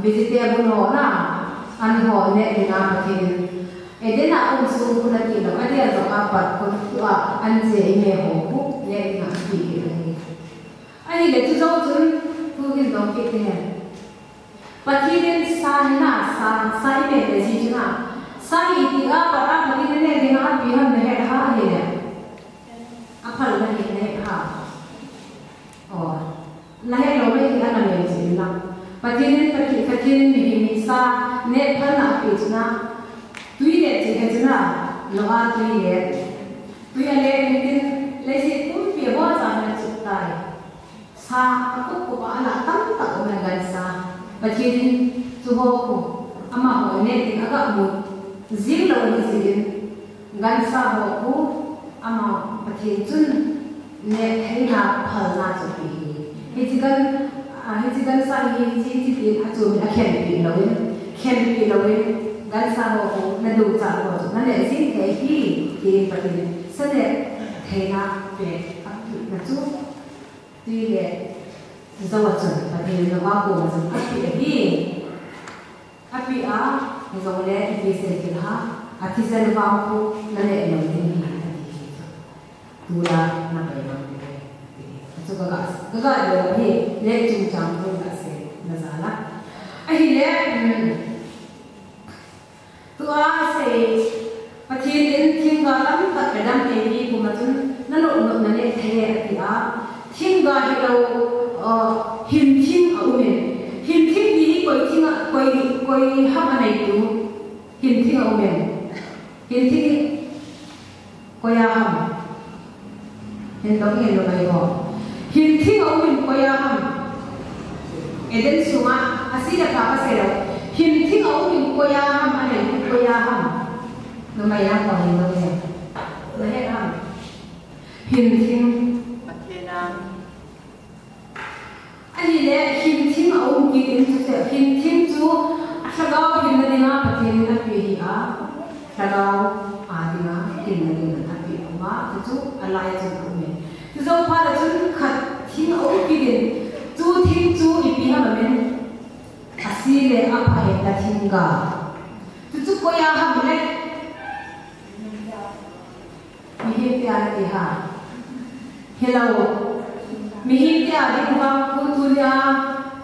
vegetable ho na, an ho neh dinga Pathen in Eden a um sung khu nati lou, adeh a jong a pat khu tua an che ime ho khu neh dinga ati kit ahi. Ahile chu jou chun thu hin dong kit te hen. Pathen in sa hi na, sa, sa ime le ji chu na. Sa hi ti a pat a Pathen in neh dinga ape ham nahet ham ahile. Aphal nahi nahet ham. O, nahet lou mai ti a namelchih in lang. Pathen in, Pathen, Pathen in mihem hi sa neh phalna ape chu na. Tui le chih he chu na. Noah tui le. Tui a le in tin leiset pumpi a bou a chan le chut tai. Sa a kup kup a ala tamtah um e gansa. Pathen in chu ho khu amaho neh ding aga mu jing lou ahi jeh in gansa ho khu ama Pathen chun neh theina phalna chu ape hi. Hiche gan, a, hiche gansa hi, hiche, hiche tin a chu min a khenpeh lou in, khenpeh lou in, gansa ho khu na dou cha ho chu na neh jing thei hi, tin Pathen in sa neh theina pe a pehna chu. Tile, jou a chun, Pathen in Noah koma chun apeh ahi. Apeh a, hijongle ipi sei ding ham, a thisan vang khu na neh lou ding ahi, ati. Tula na pai lou ding ahi. Achu ka ga, ka ga lou ahi, le chungchang khu ka sei na jal a. Ahile, um, Tua asei, Pathen in thingga tamtah pe dam eipeh puma chun, na nop nop na neh thei e ati a. Thingga hilou, uh, hinthing a um in. Hinthing ti hi koi thing a, koi, koi ham a neitu. Hinthing a um in. Hinthing Koi a ham? Hin dong in lo mai ho. Hinthing a um in koi a ham? Eden sunga, ase le apha kasei lou. Hinthing a um in koi a ham, a neitu koi a ham? Numei a koi hin dong in. Na het ham? Hinthing. Pathen a. Ahile, hinthing a um kit in chu, hinthing chu a lhagao hinna dinga Pathen in apeh ahi a, lhagao a dinga hinna dinga apeh ahi a, chu chu a lai a chun a um e. Chu jou phat a chun khat thing a um kit in, chu thing chu ipi ham a min, ase le apha hetna thingga. Chu chu koi a ham le? Mihem te a ti ham? Hello. Mihem te a ding vang khu tunia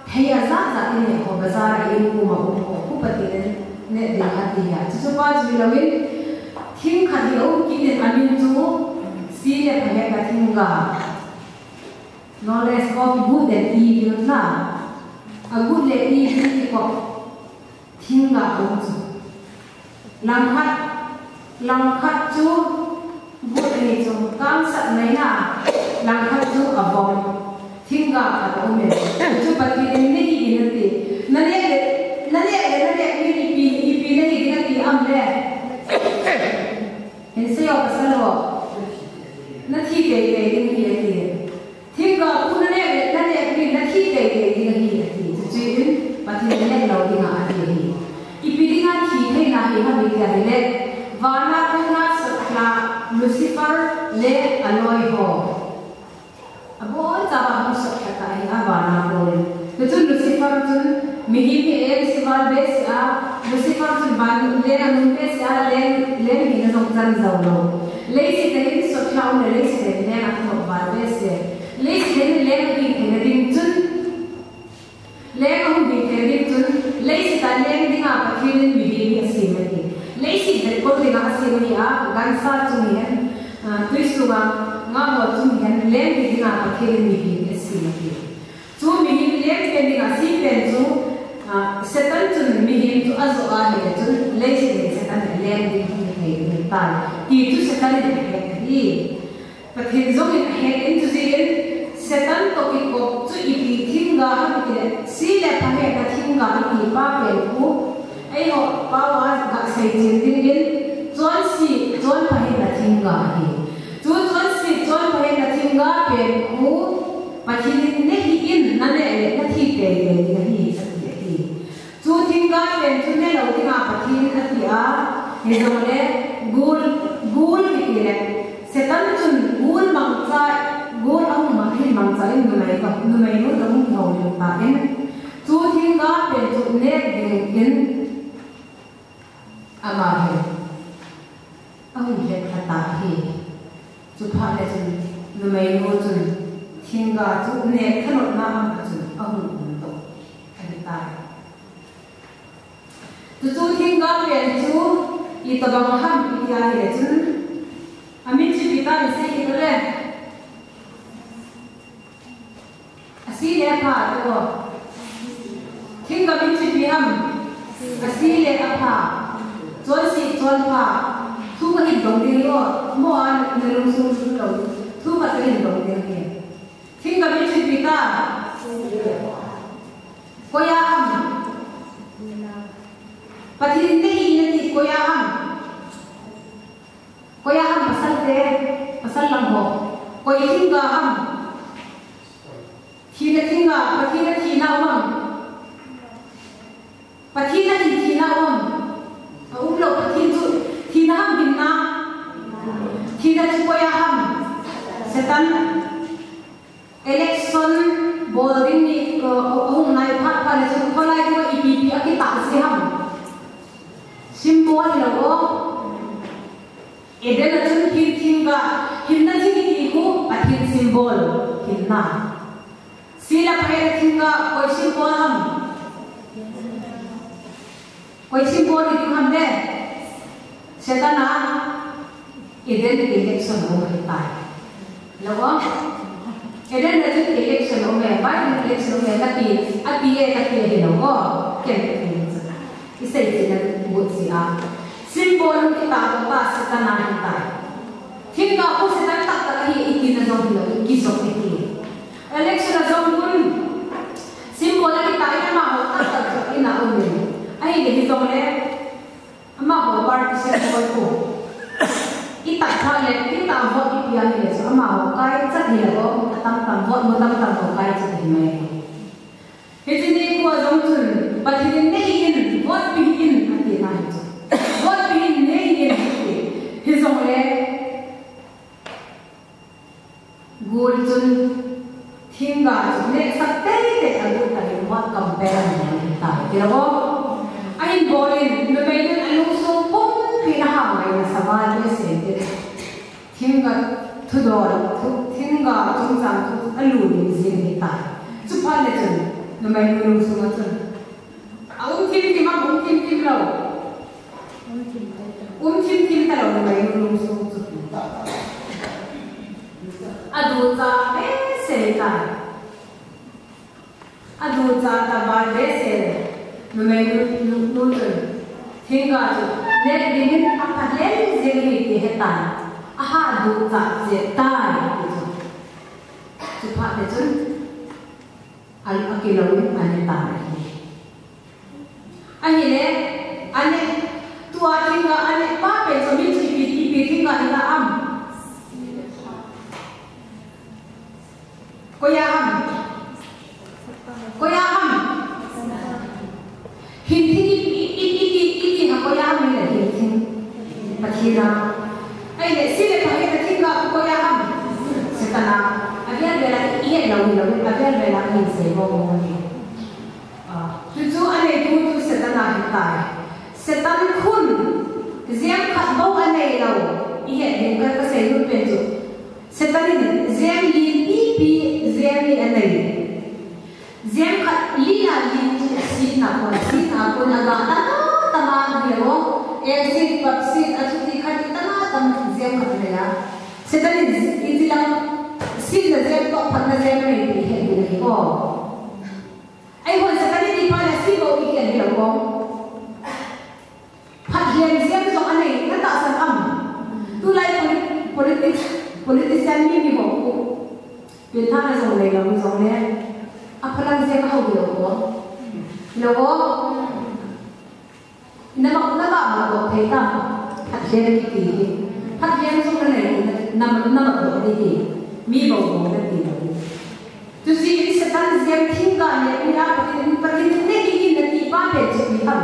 thei ajat jat i neh ho bazar a i um a um ho khu Pathen in neh ding ati a. Chu chu pa chu hilou in thing khat hi a um kit in a min chu ase le apha hetna thingga. Knowledge of good and evil na. A good le evil ti ko. Thingga a um chu. Langkhat, langkhat chu good ahi chu, kangsat mai na, langkhat chu avom. Thingga khat a um e. Chu Pathen in neh hih in ati. Na neh le, na neh le, na neh le ipi, ipi na hi ding ati am le. Hin sei o pasal o. Na thi teitei ding ahi ati. Thingga khu na neh le, na neh le, na thi teitei ding ahi, ati. Chuche in, Pathen in neh lou ding ahi, ati ahi. Ipi dinga thi theina hi ham iti ahile, vana kona sotlha Lucifer le aloi ho. Abon chauva hung sotlha ta ahi a vana kon. Chuchun Lucifer chun, Mihem hi leng se val behseh a, Lucifer chun van leng a nung behseh a, leng, leng hina jong chan jou lou. Leiset a hin sotlha um le leiset a hin leng a thanop val behseh. Leiset a hin leng a hing theina ding chun, leng a hung hing theina ding chun, leiset a leng dinga Pathen in mihem hi asem ahi. Leiset vetkol dinga asem ahi a, gansa chung hihen, ah, tui sunga ngah ho chung hihen, leng hi dinga Pathen in mihem hi asem ahi. Chu mihem leng pen dinga asem pen chu, ah, Satan chun mihem chu ajoh ahile chun, leiset a hin Satan hi leng ding hung hi thei ding ahitai. Ti chu Satan in ahet ahi. Pathen jong in ahet in chu jeh in, Satan toh kikop chu ipi thingga ham itile, ase le apha hetna thingga iti pa pen khu, eiho pao a ga seichen ding in, chonse, chonpha hetna thingga ahi. Chu chonse, chonpha hetna thingga pen khu, Pathen in neh hih in, na neh le na thi teitei ding ahi, ati ahi. Chu thingga pen chu neh lou dinga Pathen in ati a, hijongle gul, gul kiti le, Satan chun gul mangcha, gul ahung mang, ahin mangcha in numei ka, numeinu toh hung kihoulim tan. Chu thingga pen chu neh ding in, Ama hin ahung het lha tan ahi. Chuphat le chun numeinu chun thingga chu neh thanopna ama chun ahung um toh ahitai. Chuchu thingga pen chu itobang ham iti ahile chun amin chu ipi ham sei kit le. Ase le apha, ati o. Thingga min chu ipi ham? Ase le apha. Chonse, chonpha. Thu kahin dong ding o. Mo a na lungsung lou. Thu kahin dong ding ahi. Thingga min chu ipi Koi a ham? Pathen in nei nati koi a ham? Koi a ham pasal te, pasal lang ho? Koi thingga ham? Thina thingga, Pathen a thina um ham? Pathen a hin thina um ham? A um lou, Pathen chu thina ham hinna? Thina chu koi a ham? Satan. Election bol ding ni, uh, uh, hung nai phat phat le chun kholai ding ipi ipi akitah ji ham? Symbol hilou o. Eden a chun hin thingga, hinna thing iti khu, Pathen symbol, hinna. Sila phaina thingga, koi symbol ham? Koi symbol iti ham le? Satan a. Eden election ho ahitai. Lou o. Eden a chun election ho me, Biden election ho me, kati, ati e, kati e hilou o. Ken kati e. Isei china bu si a. Symbol hung kitah tah Satan a ahitai. Thingga khu Satan tahtah ahi iti na jong hilou, kijop iti. Election a jong khu symbol a kitah in amaho tahtah jong in a um in. Ahile hijongle amaho party symbol khu itah phat le, itah vote ipi a hile chu amaho kai chat hilou o, atam tam vote mu tam tam ho kai chat hi mai. Hiche nikho a jong chun, Pathen in nei in, vote pe in, ati na hi chu. Vote pe in, nei in, ati. Hijongle, gul chun, thingga chu nehsah teitei a lut a hin vote compare a nei ta. Hilou o. Ahin bol in, numei nun alungsung pumpi in aha ngai na sa val behseh in. Thingga thudol, thu, thingga chungchang thu alut jing ahitai. Chuphat le chun, numei nu lungsung a chun. Aum thim thim a, um thim thim lou. Um thim thim talou numei nu lungsung chu. Aducha behseh tai. Aducha ta val behseh le, numei nu, nu, nu chun, thingga chu, neh ding in aphalheng jing ahi ti ahetan, aha ducha jeng tai, ti chu. Chuphat le chun, al-, akilou in aneh tan ahi. Ahile, aneh, tua thingga aneh pa pen chu mi chu ipi, ipi thingga ahi ham? Koi a ham? Koi a ham? Hin thing i, i, i, i, i, i, ha koi a ham le hin thing? Pathen a. Ahile, si le pha hin thingga koi a ham? Satan a. Avel vel a i het lou hilou, avel vel a hin sei bou bou hi. Ah, chu chu anei tu chu Satan a ahitai. Satan khun, jeng khat bou anei lou, i het ding ka, ka sei nom pen chu. Satan in jeng li pipi, jeng li anei. Jeng khat li a li chu sitna kon, sitna kon aga tama tama hilou. Eng sit, pap sit, achuti khat tama tama jeng khat anei a. Satan in iti lang sitna jeng toh phatna jeng anei ti het ding ahi o. Eihon Satan in ipi phat a si bou i ti ahi lou o. Phathem jeng jong anei, na tahsan am? Tulai polit-, politics, politician mi mi ho khu. Pin thana jong nei lou jong le. Aphalang jeng ahou lou o. Lou o. Nama, nama ma to thei ta. Phathem kiti hi. Phathem jong na nei, na, nama, nama to thei hi. Mi bou bou na ti lou. Tu si in Satan jeng thingga le mi a Pathen, Pathen ne ki in na ti pa pe chu mi ham.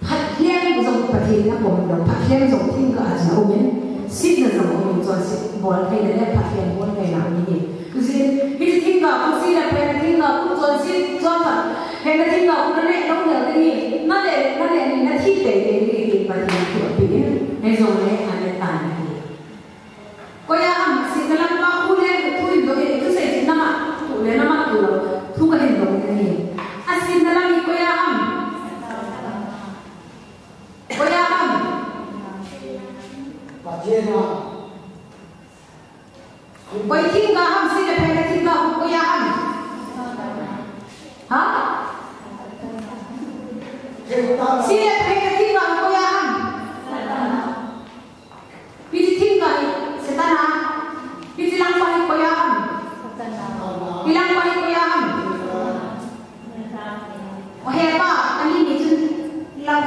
Phathem jong Pathen na pom lou. Phathem jong thingga a chun a um in. Sitna jong a um in chonset bol theina le phathem bol theina a um in. Tujin, hiche thingga khu si le phathem thingga khu chonset, chonphat, phathem thingga khu na neh lou nel ding hi, na neh, na neh ni na thi teitei ding hi, Pathen thu ape in, hijongle aneh tan ahi. Koi a ham, sitna lam pa khu le, thu in dong in, thusei chin nama, thu le nama thu lou, thu kahin dong in ahi. Asitna lam hi koi a ham? Koi a ham? Pathen a. Koi thingga ham, si le phathem thingga ham, koi a ham? Ha? Si le phathem thingga ham, koi a ham?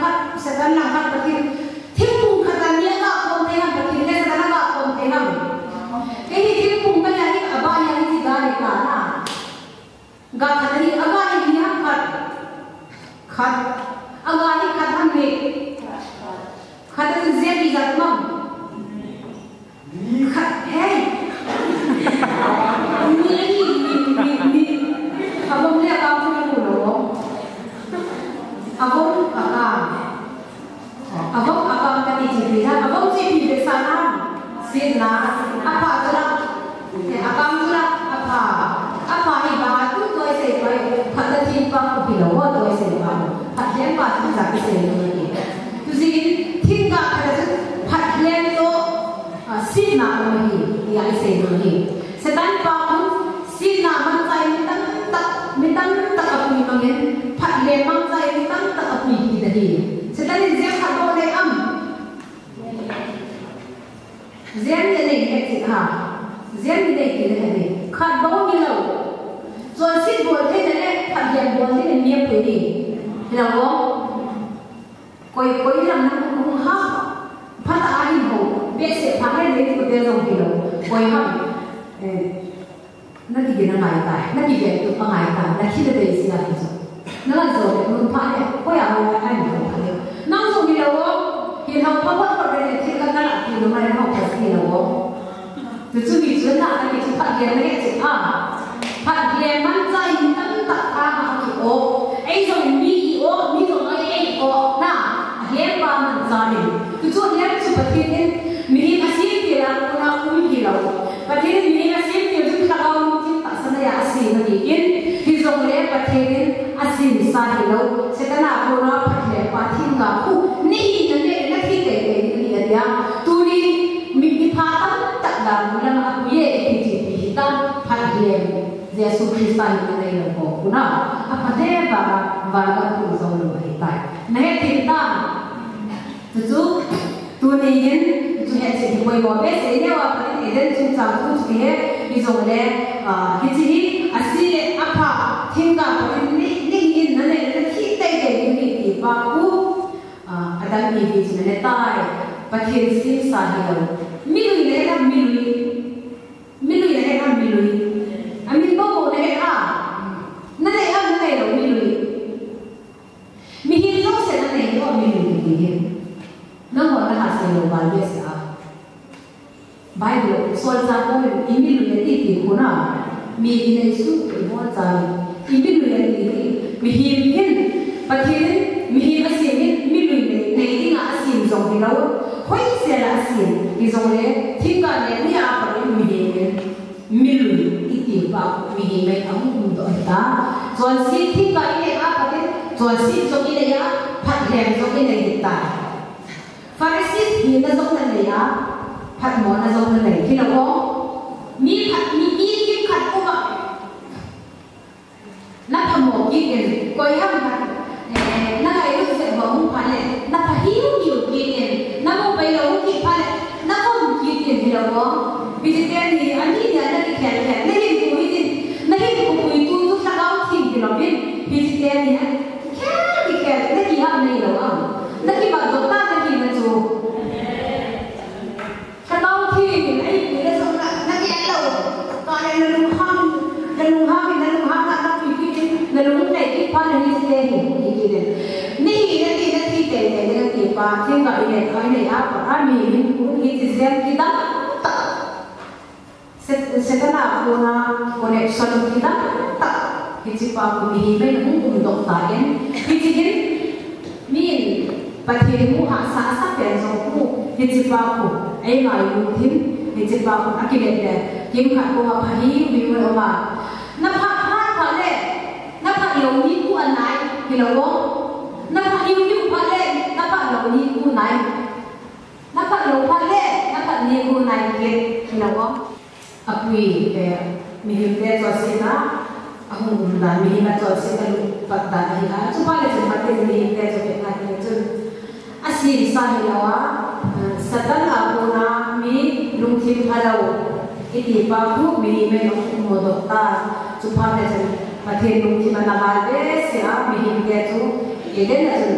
Khat, Satan lang khat Pathen. Thingphung khat a ni aga khom thei ham, Pathen le Satan aga khom thei ham. Kei hi thingphung kani a hi, aba hi a hi ti ga ni ta na. Ga khat a hi, aga hi ni ham khat. Khat. Aga hi khat ham ni. Khat a hi zia hi zat mam. Khat, hey. Ni, ni, ni, ni, ni. Avom le akam chu na mu lo. Avom akam. Avom akam kati chu pi na. Avom chu ipi vetsahna ham. Sitna. Apha chu la. Eh, akam chu la. Apha. Apha hi bang a tu toh isei pai. Phat a thim pa khu pi lo, toh isei pa. Phat lhem pa chu cha isei lo ni. Tu jin thim ka khat a chu phat lhem toh Ah, sitna um ahi, tia isei ding ahi. Satan pa khun sitna mangcha in mi tamtah, mi tamtah apui mangin, phat lhem mangcha in mi tamtah apui kit ahi. Satan in jia khat bou nei am. Jia ni nei he ti ha. Jia ni nei ti le he ni. Khat bou ni lo. Chonset bol thei na le, phat lhem bol thei na mi apui ni. Hello. Koi, koi lam na hung ha. Phat a hin ho. Behseh phat le le tu te jong hi lo. Koi ha. Eh. Na ti na ngai tai. Na ti ve tu pa ngai tai. Na thi le dei si la tu. Na la jo le mun phat le. Koi a ho a hin ho phat le. Nang jong hi lo. Hin ho phat phat phat le thi ka na la ti lo mai ho phat hi lo. Chu chu hi chu na, a ni chu phat lhem na he chu a. Phat lhem mangcha in tamtah a ha ki o. Ei jong mi i o, mi jong ei ei o na. A lhem pa mangcha in. Chu chu lhem chu Pathen in mihem a sem til a kona um hi lo. Pathen in mihem a sem til chu lhagao lungthim tahsa nei a a sem ahi in. Hi jong le Pathen in a sem sa hi lo. Satan a kona phat lhem pa thim ka khu. Ni hi na ne na thi tei tei ni a tia. Tuni Mi, mi pha tamtah dan mu lam a pui e, ipi ti pi hi ta, phat lhem. Jesu Christa hi na nei lo ko, kuna. A pha te va, va ka tu zo lo hi ta. Na he thim ta. Tu chu, tuni hin, tu he chi hi koi mo be se ne wa pa Eden chung chang tu chu he, hi jong le, a, hi chi hi, a si le, a pha, thim ka pa ni, ni hin na nei, na thi tei tei ni ti pa ku. Ah, Adam Eve chu na ne tai. Pathen semsa hi lo. Milui na he ham milui. Milui na he ham milui. A min bou bou na he ham. Na nei ham na nei lo milui. Mihem jouse na nei lo milui ti hi. Nangho na ha sei lo val be se a. Bible, solchah Paul in, i milui ati ti khu na, mi kinei suh, i bolchah in, i milui ati hi, mihem hin, Pathen in, mihem a sem hin, milui nei, nei dinga a sem jong hi lo, hoisel a a sem, hi jong le, thingkah le ni a pat in mihem hin, milui i ti pa, mihem in a hung um doh hi ta. Chonset thingkah i nei a pat in, chonset jong i nei a, phat lhem jong i nei hi ta. Pharisee hina jong na nei a, phatmona jong na nei. Hi lo ko. Mi phat, mi, mi kim khat ko ma. Na phamo kit in, koi ham khat. Eh, na ngailut jeh uva hung phat le, na pha hiu hiu kit in, na mu pai lou hung kit phat le, na khom kit in hi lo ko. Hiti teni, ani nia na kikhel khel, na hinkho hitin, na hinkho puitu chu Lhagao Theng hi louvin, hiti teni, Kikhel, kikhel, na kiham nei lou am? Na kimat doh ta, na kiham chu. Lhagao Theng in eipui le jong na, na kiham lou. Tale na lunghang, na lunghang, na lunghang, na, na pui kit in, na lung nei kit phat na hi te hi, hi kit in. Ni hi na ti, na ti tei tei, na ti pa, thingkah i nei, i nei a, pa, a mi, mi, hi ti jen kidang ta. Set-, Setana kona connection kidang tah, hiche pa khu mihem in hung um doh tan, hiche hin min Pathen mu hahsa sa pen jong khu, hiche pa khu, eima lungthim, hiche pa khu, akilet le, kimkhat koma pha hiu hiu a um a. Na phat phat phat le, na phat lou ni khu anai, hilou o. Na phat hiu hiu phat le, na phat lou ni khu nai. Na phat lou phat le, na phat ni khu nai kit, hilou o. Apui, eh, mihem te chu asetna, ahung um dan, mihem a chu asetna lungpat dan ahi a. Chuphat le chun phat in mihem te chu phat na ding chun. Asemsa hilou a, eh, Satan a kona mi lungthim phalou, iti pa khu mihem in ahung um doh ta. Chuphat le chun Pathen lungthim ana val behseh a, mihem te chu Eden a chun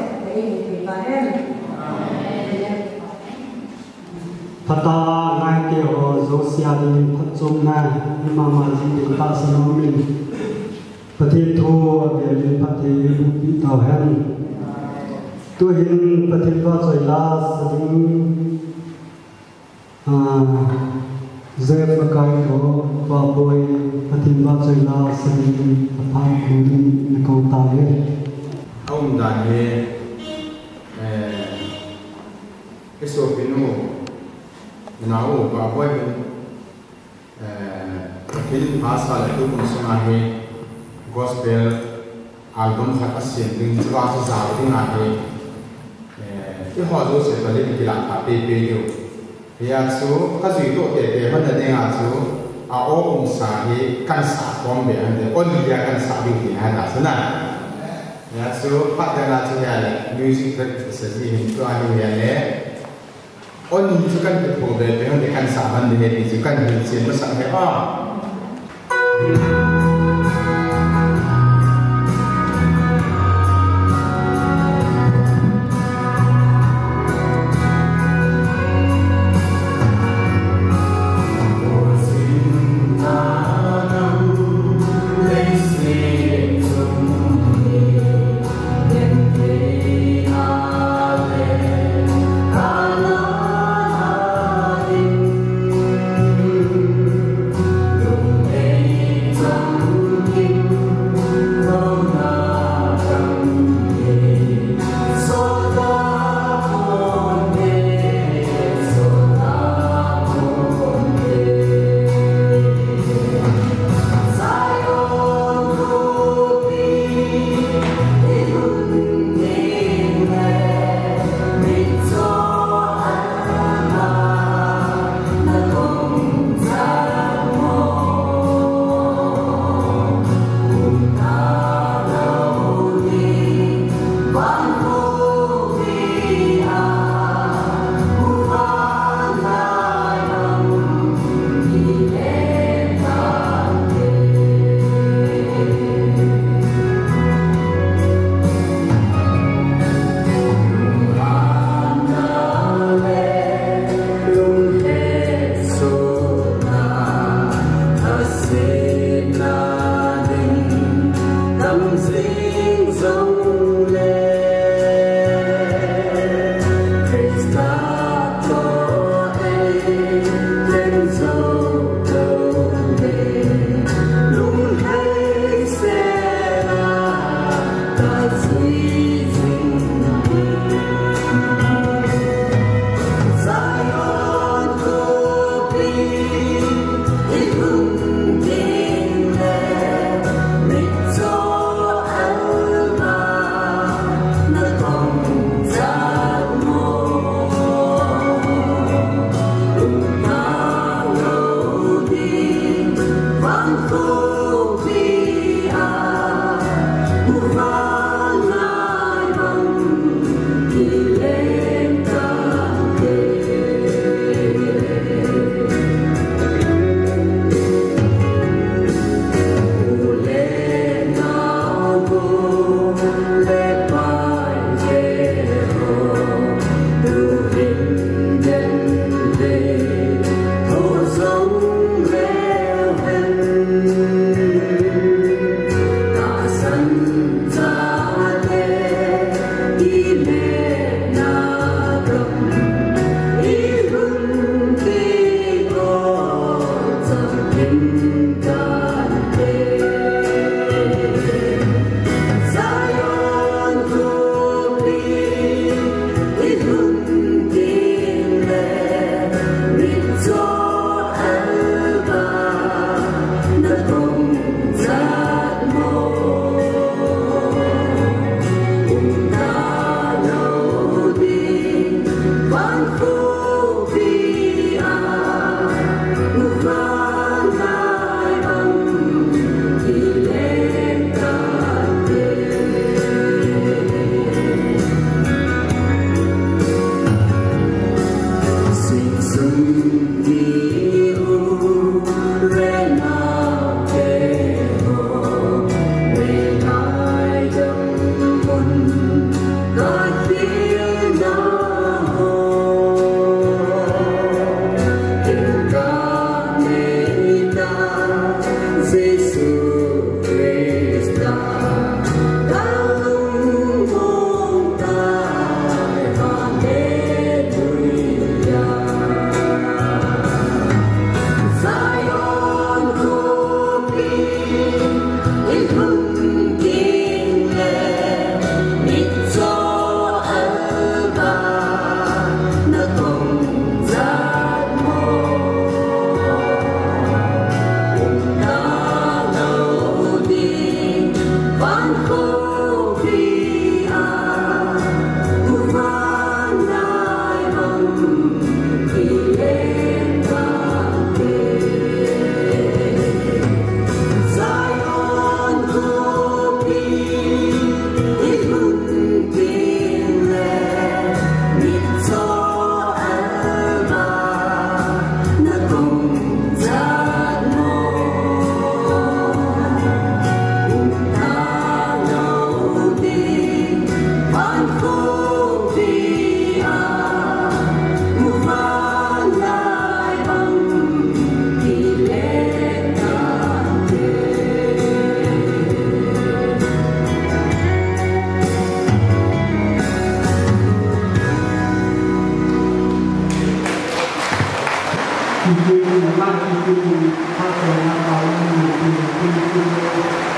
Pathen in eipeh tahen. Phatah a ngaite ho jouse a dingin phatchomna, imama jing ding tahsan aumin, Pathen thu avel in phatthei eiboh peh tauhen. Tuhin Pathen vahchoi la sa ding, ah, Jeff Lakai toh Vahboi, Pathen vahchoi la sa dingin aphat boh dingin kou tauve. Aumdan hi, eh, isopinu, nao Vahboi hin, eh, Pathen in phat sah le tukum sunga hi gospel album khat asem ding, chua chu jao ding ahi. Eh, eiho jouse toh le kilah pha peipei diu. Hia chu kajui toh teitei hon na dinga chu a o umsa hi kahin sah khom be hon de, o li a kahin sah diu ti ahi na chu na. Hia chu phat dang a chu hia le music practice ji hin tua hi hia le. O ni chu kahin kithou be be hon de kahin sah hon de he ti chu kahin hilchen masah he a.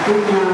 Program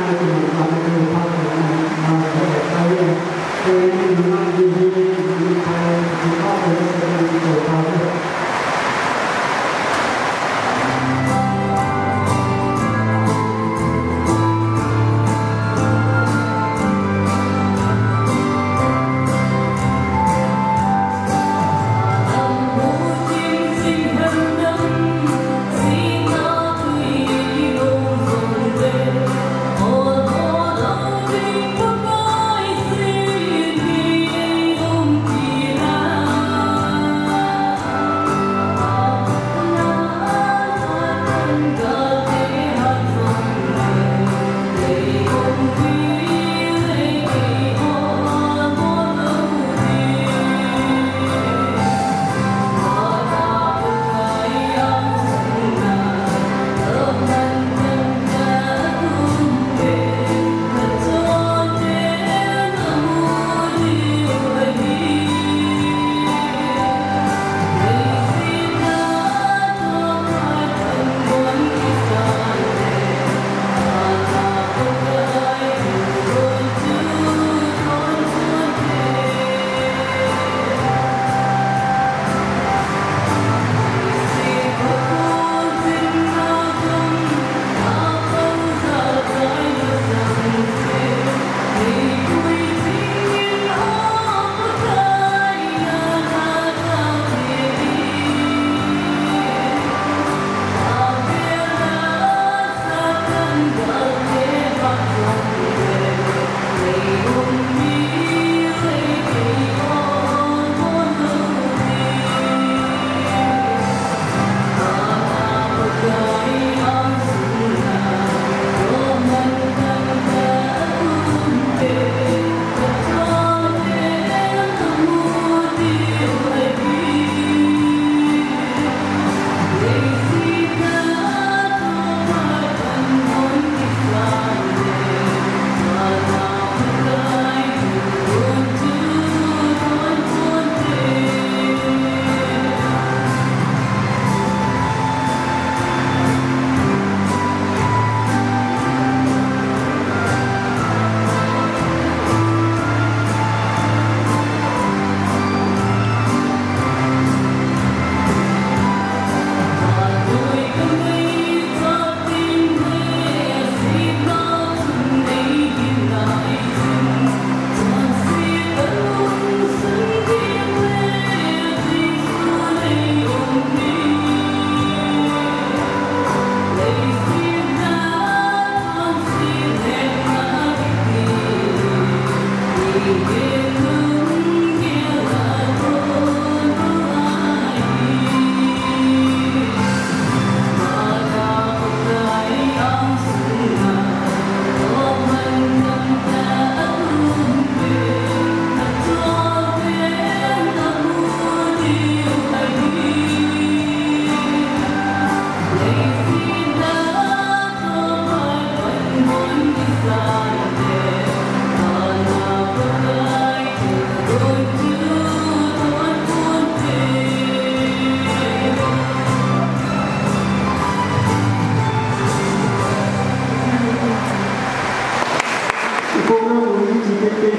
hung kichai teng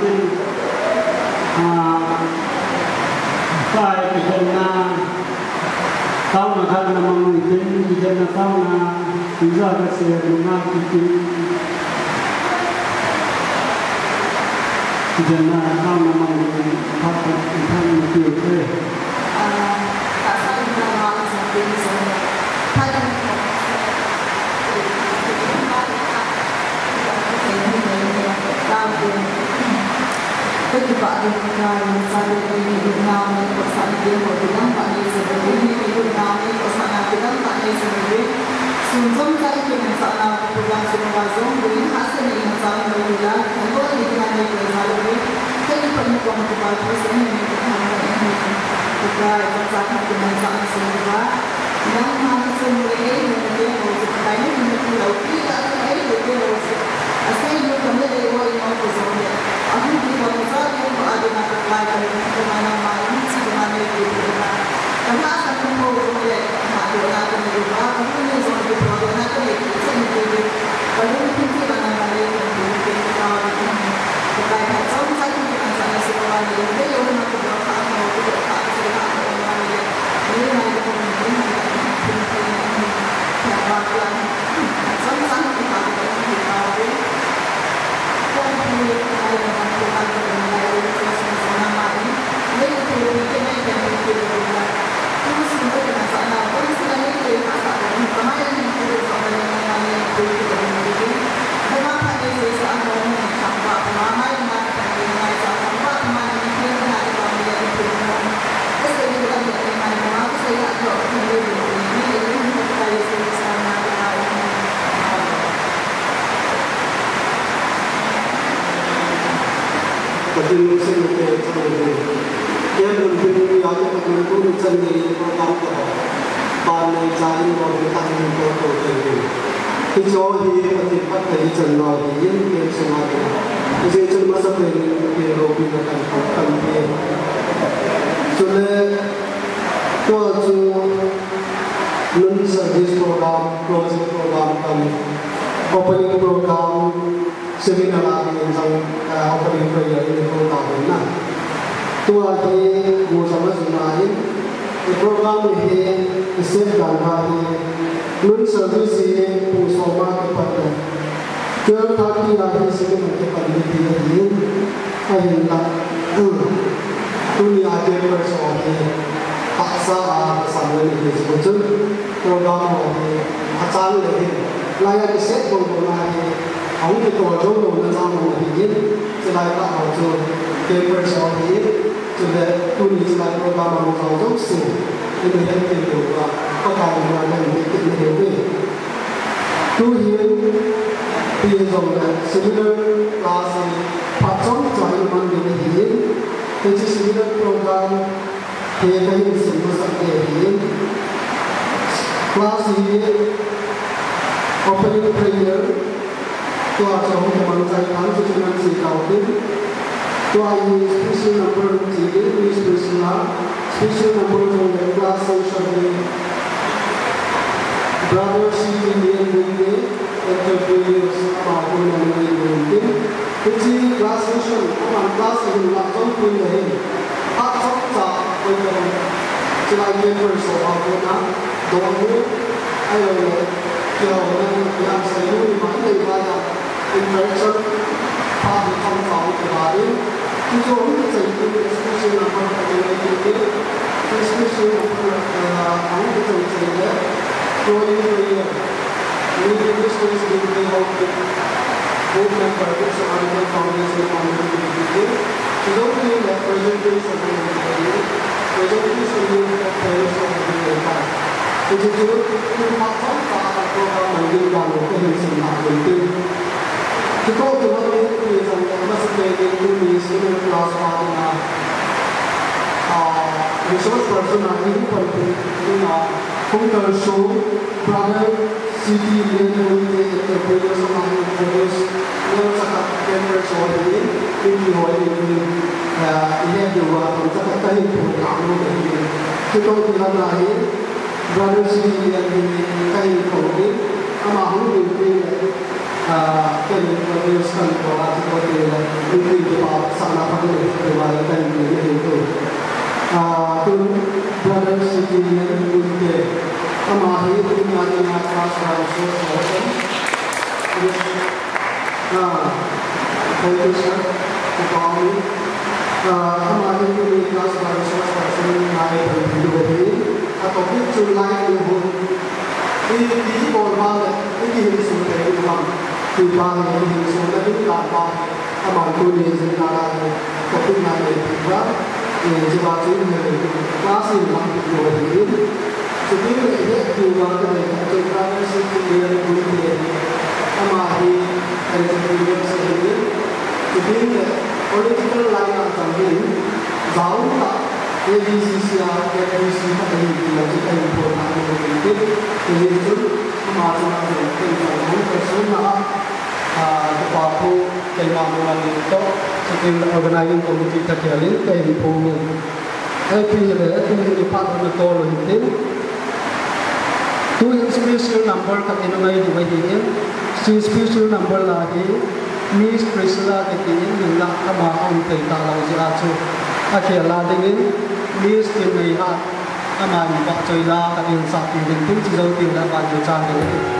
teng, ah, kai kijenna, taona khat na mang u hite, kijenna taona, tuja kasei nunga kitin, kijenna taona mang u hite, phat phat kitan u hite. Pathen lungsetna te chang uve. Kei lungpin mi a te Pathen lungsetna chang uve, program ka. Ban nei cha in lo ni tan ni ko ko te ni. Hiche hi Pathen phatthei chan nau hi in ke chang a te. Hiche chun masapen in Pathen loupina kan kan pe. Chule tua chu noon service program, closing program, kan opening program, seminar a ding in jong, ah, opening prayer in hung ta hon na. Tua hi mu jong a jong a in, i program hi i set dan a hi, noon service hi pung som a kipat le twelve thirty a hi seminar kipat le ti ahi in, ahinla, um, tuni a campers ho hi, tahsa a sam le ni hi chu chun, program ho hi, achang le hi, lai a kiset bang bang a hi, ahung kitol jong lou na chang lou ahi in, chulai tah ho chu, campers ho hi, chule tuni chulai program a hung jao jouse, in hung hen kit diu va, Pakai min a kan hung kit na hi uve. Tu hin, pi jong le, seminar class hi, phat chomcha in man ding ahi in, hiche seminar program, hi kahin sim masat le hi. Class hi opening prayer, tua chu hung kimang chai than chu chu nan sei tau tin. Tua hi special number hung chi ding, special a, special number hung le class session hi Brother C T Lian Bungte, Entrepreneurs, ama kona ngai ding tin. Hiche class session, aman class a hin la jong pui le hin. Phat chomcha, koi ka hung. Chulai campers ho a kona, dongmu, ahilou le, kihouna, kihamseina, ima nei ba ya, interaction, phat chomcha, kiba in. Hiche hung kichai tin, special number ka ngai ding tin. Special number, ah, hung kichai chai le, drawing prayer. Maybe this place will be how to board member, this Article Foundation Foundation will be there. So don't feel that presentation will be there. Presentation will be there, so will be there. Which is good. Two months of the program and will be done with the mission of the day. Kitoh kitoh ni, ni jong, masa te ni, tuni seminar class a ding a, ah, resource person a, ni panpi, ni a, hung kalson, Brother C T Lian Bungte, Entrepreneurs, ama hung introduce, neo saka campers ho hi, ni ho hi, ni, ah, i het diu va, hung saka kahin pu ka mu de hi. Kitoh kitoh na hi, Brother C T Lian hi, kahin pu ni, ama hung ni ni, Ah, ken ni ko ni san ko la ti ko ti le, ni ni ti pa sa na pa ni ti ma le ken ni ni tu. Ah, tu Brother C T ni ni te. Ama hi tu ni a ni a class one so so. Ah, thank you, sir. Ku pa ni. Ah, ama hi tu ni class one so so ni na ni tu ni. A topic chu life ni hun. I, i bol ba le, i kihinso thei u ham. Ti ba le, i hinso na ding dan ba. Aman tuni jing na la le, topic na le, ti ba. E, ti ba chu le, class in lam ti ko hi. Ti le, he, ti ba le, ti ba le, si ti le, ti le. Ama hi, ai ti le, si le. Ti le, political line a chang hi. Jao ta. A B C C a, A B C ka hi, ti lo, ti ka hi, po na, ti, ti, ti, ti, ti, ama, ti na, ti, ti, ti, ti, ti, ti, na, a, ti, pa, po, ti, ma, mo, ma, ni, to, ti, ti, organizing committee ta, ti, alin, ti, po, mo. A P le, ti, ti, pa, na, to, lo, ti. Tu hin special number khat in ngai diu ahi in, hiche special number la hi Miss Priscilla kiti in min la ama um thei talou jeh a chu akhel a ding in Miss Tinneihal ama in vahchoi la khat in sahpi ding tin, chujou tin la vahchoi chan ding in.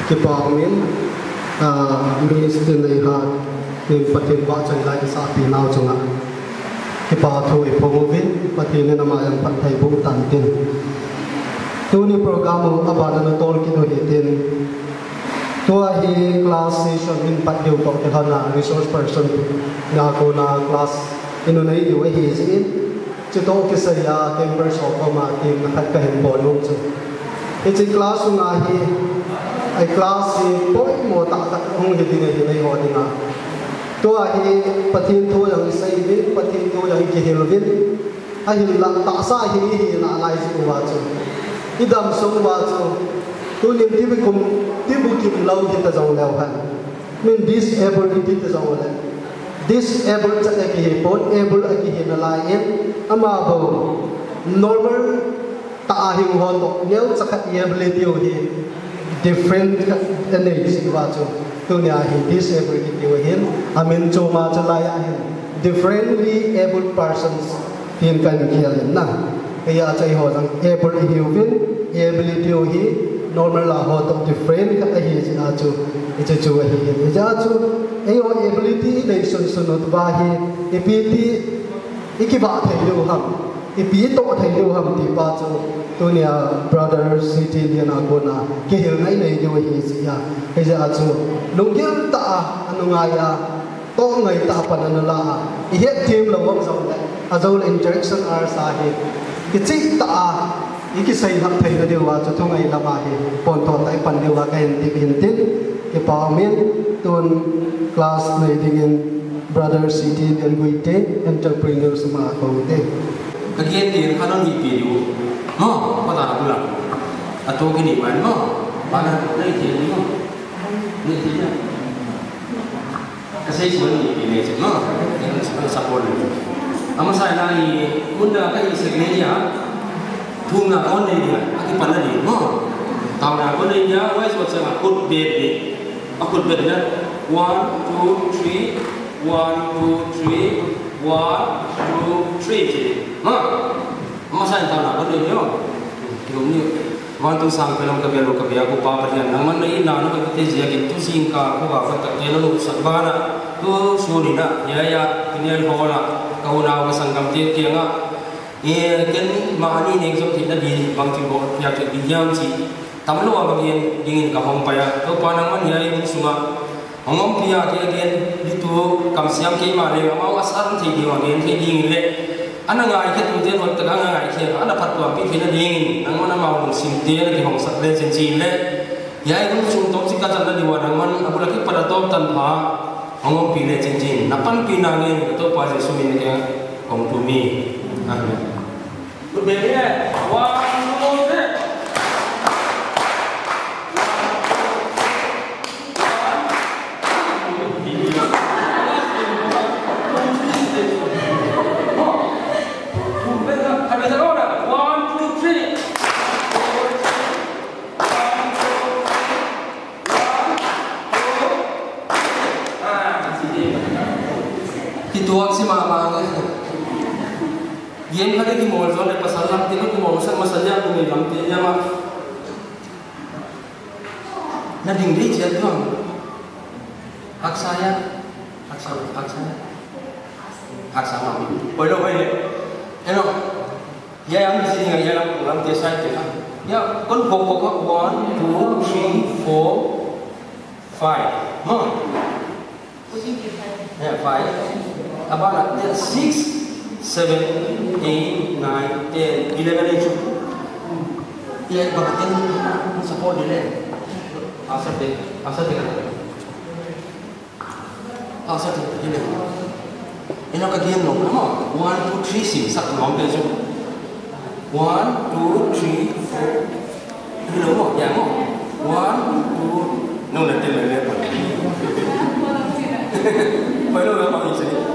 Kipa umin, ah, Miss Tinei Hat in Pathen vahchoi la isahpi nau chunga kipa thu iphong uvin, Pathen in ama jong phatthei boh tan tin. Tuni program u abana natol kit u hitin. Tua hi class session in pat diu toh kilhona resource person na kona class in u nei diu ahi jeh in. Chutoh kisaiya campers ho koma themna khat kahin bol nom chu. Hiche class sunga hi, ei class hi poimo tah khat hung hi ding ahi eiho dinga. Tua hi Pathen thu jong isei uvin, Pathen thu jong ikihil uvin. Ahinla tahsa hi ihi nalai jeh uva chu, idam sung uva chu, tunin tibukim, tibukim lou hita jongleu hen. Min disable iti ta jongle, disable chat akihi pon, able akihi nalai in, ama bou normal tah a hing ho toh neocha khat ability u hi different khat anei jeh uva chu, tunia hi disable kiti u hin amin choma chu lai a hin differently abled persons tin kahin khel in na. Hijeh a chu eiho jong able ihiuvin, ability u hi normal a ho toh different khat ahi jeh a chu, hiche chu ahi in. Hijeh a chu eiho ability inei sunsun uva hi ipi ti ikivah thei diu ham, ipi itoh thei diu ham ti pa chu tunia Brother C T Lian a kona kihilna inei diu ahi jeh a. Hijeh a chu lunggil tah a anungai a, toh ngai tah a pan ana la a, ihet them lou vang jongle, ajou le interaction hours a hi kicheh tah a ikisei lhah theina diuva chu thungai lam a hi pontho tah a ipan diuva kahin tep in tin, kipa umin, tun class nei dingin Brother C T Lian Guite, entrepreneur sum a kou te. Ka gen din kha nang ipi diu. Mo, pa ta na bula. Ato kini man mo. Pa na nei te ni mo. Nei te ya. Ka sei suan ni ipi nei che mo. Ka support ni. Amasa na ni mun na ka i sek nei ya. Thumna kon nei dia. Akipan na ni mo. Taona kon nei dia. Wai suan sa kut bet ni. Akut bet na. One, two, three. One, two, three. One, two, three. Che. Ma. Masa in taona kon nei dia. Yung ni. Vantung sangpi lam ka bel u ka bia ku Pa Pathen, nangman na itna nung ka te jia kin tu jingkah khu ka fa tak te nung sak bana, tu sun in a, ya ya, tuni a hol a, ka unau ka sanggam te kiang a, e, ken ma ni neng jong thei na di bang ti bo, ya te di yang chi, tam lou a bang yen, ding in ka hong pai a, Toupa nangman ya i hung sunga, Hong umpi a kei a gen, ditu kamsiam keima le, amau a san thei ding a gen thei ding le, ana ngai khe tu te hoi tak a ana ngai khe, ana phattuampi theina ding in, nangman amau lungsim te ana kihong sak le chin chin le, hiai hun sung tom si ka chan na diu a nangman, a bul a kipat a tom tan pha, hong umpi le chin chin, na panpina ngen, ka Toupa Jesu min in kei a hong tum e. Amen. Good baby, eh? One, two, three. One, two, three. Kituak si mama nge. Gen khat a kimol jo le pasal lam te kimol sa masa ja, numei lam te ja ma. Na ding dei chiat thong. Haksa ya. Haksa, haksa ya. Haksa ma. Hoi lo, hoi le. Hello. Ya, ya, mi sing ya, ya, lam, lam te sai te ha. Ya, kon kok kok kok, one, two, three, four, five. Ma. Ya, five. Abana, six, seven, eight, nine, ten, eleven, eight. Ya, baka ten support dile. Asa te, asa te. Asa te, dile. Ina ka gen no, come on. One, two, three, six. Sak no, pe so. One, two, three, four. Hello, mo, ya, mo. One, two,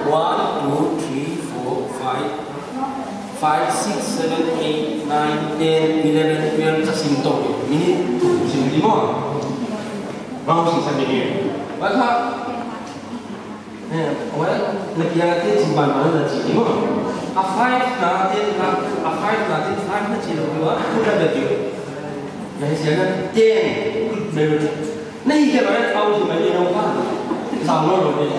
One, two, three, four, five, five, six, seven, eight, nine, ten, eleven, twelve, sa singtong. Minute, singtimo. Mau sing sa minute. Baka, eh, well, nakiang te simban mana na singtimo. A five na ten na, a five na ten, five na singtimo. Kuda betul. Yang siaga ten. Betul. Nahi kya ba, au si mani no pa. Sao lo lo ni.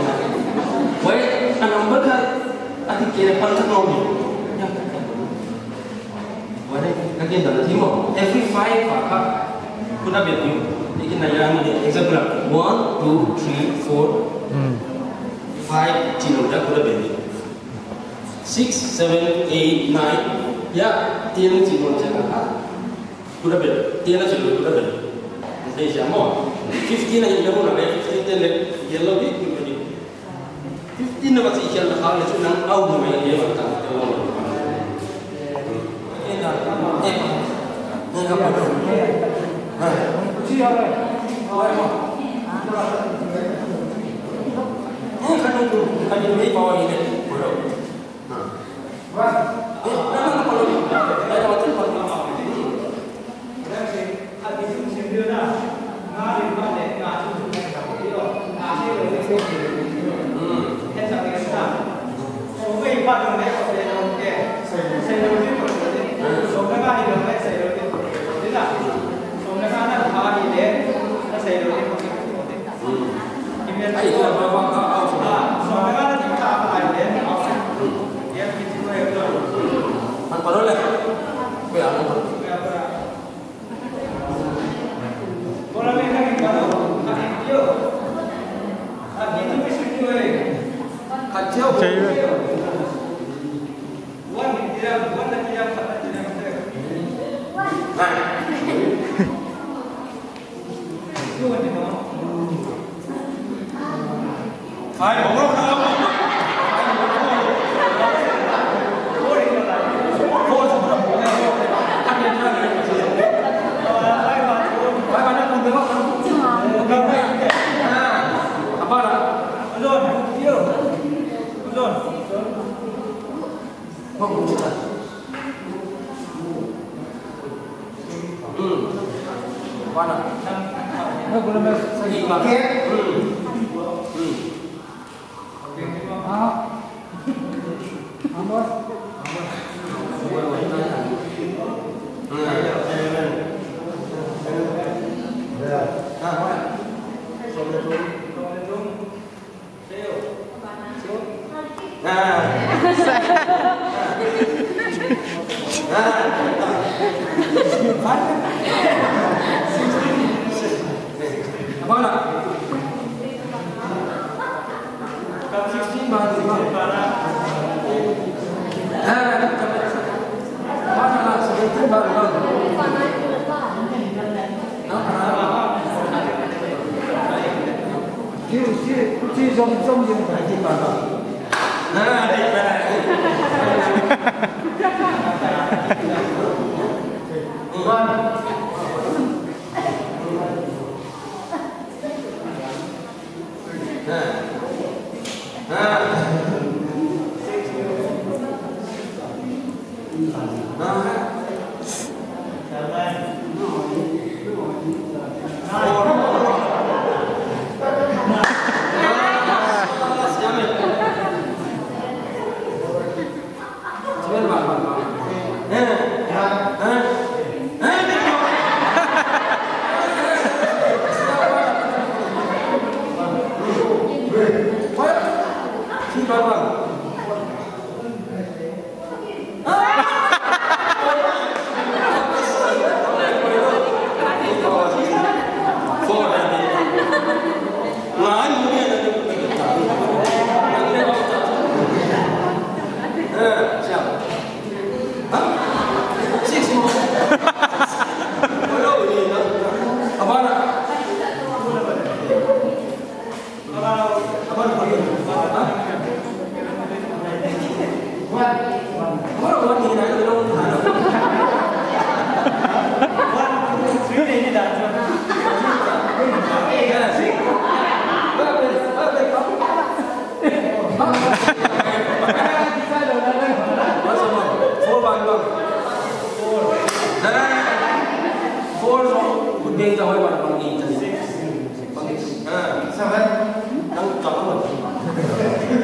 Wai, a number ka, ati kya pan tak lo ni. Wai, ka kya da ti mo. Every five pa ka. Kuda be ni. Lekin na ya ni example. One, two, three, four, five, six, da kuda be ni. Six, seven, eight, nine. Ya, ten six, da ka. Kuda be, ten na six, kuda be. Sei siamo. Fifteen na yellow na, fifteen ten le yellow bi, kuda be. Fifteen na masi siamo na kale, so nang au na yellow na ta.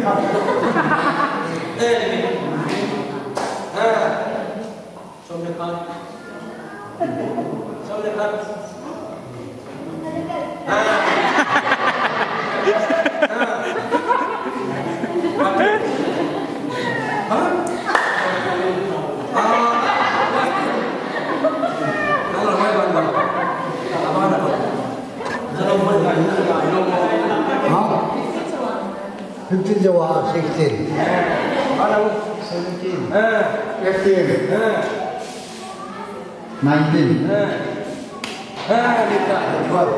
Eh, eh. Som le khat. Som le khat. Ah. Ah. Ah. Ah. Ah. Fifteen jeh a, sixteen. Seventeen. Eighteen. Nineteen. Twelve.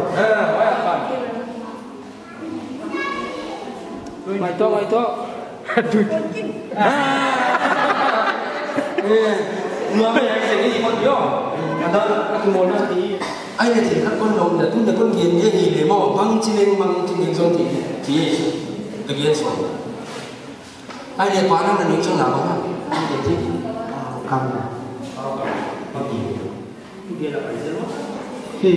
Mai to, mai to. Ai le thil khat kon lom le, tun le kon gen gen hi le mo, bang chi leng bang tun le kon ti, ti, ti, ti, ti, ti, ti, Ai le pa na na ni chang na ba. Ai le ti. Kam. Ti.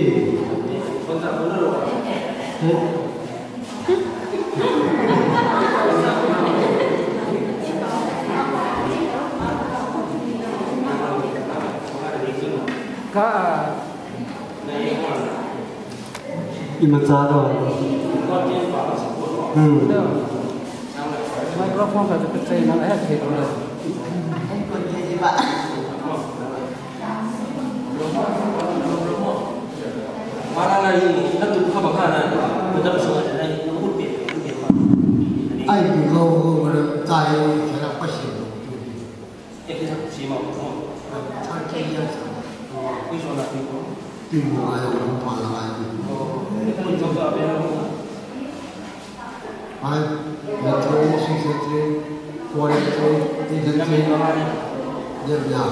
Ka. Imacha lo. Hmm. Microphone ka tu chai na hai ke. Ai tu lo lo lo chai na pa si. Ai, metro, six eight three, four eight three, eight eight three. Dia, dia.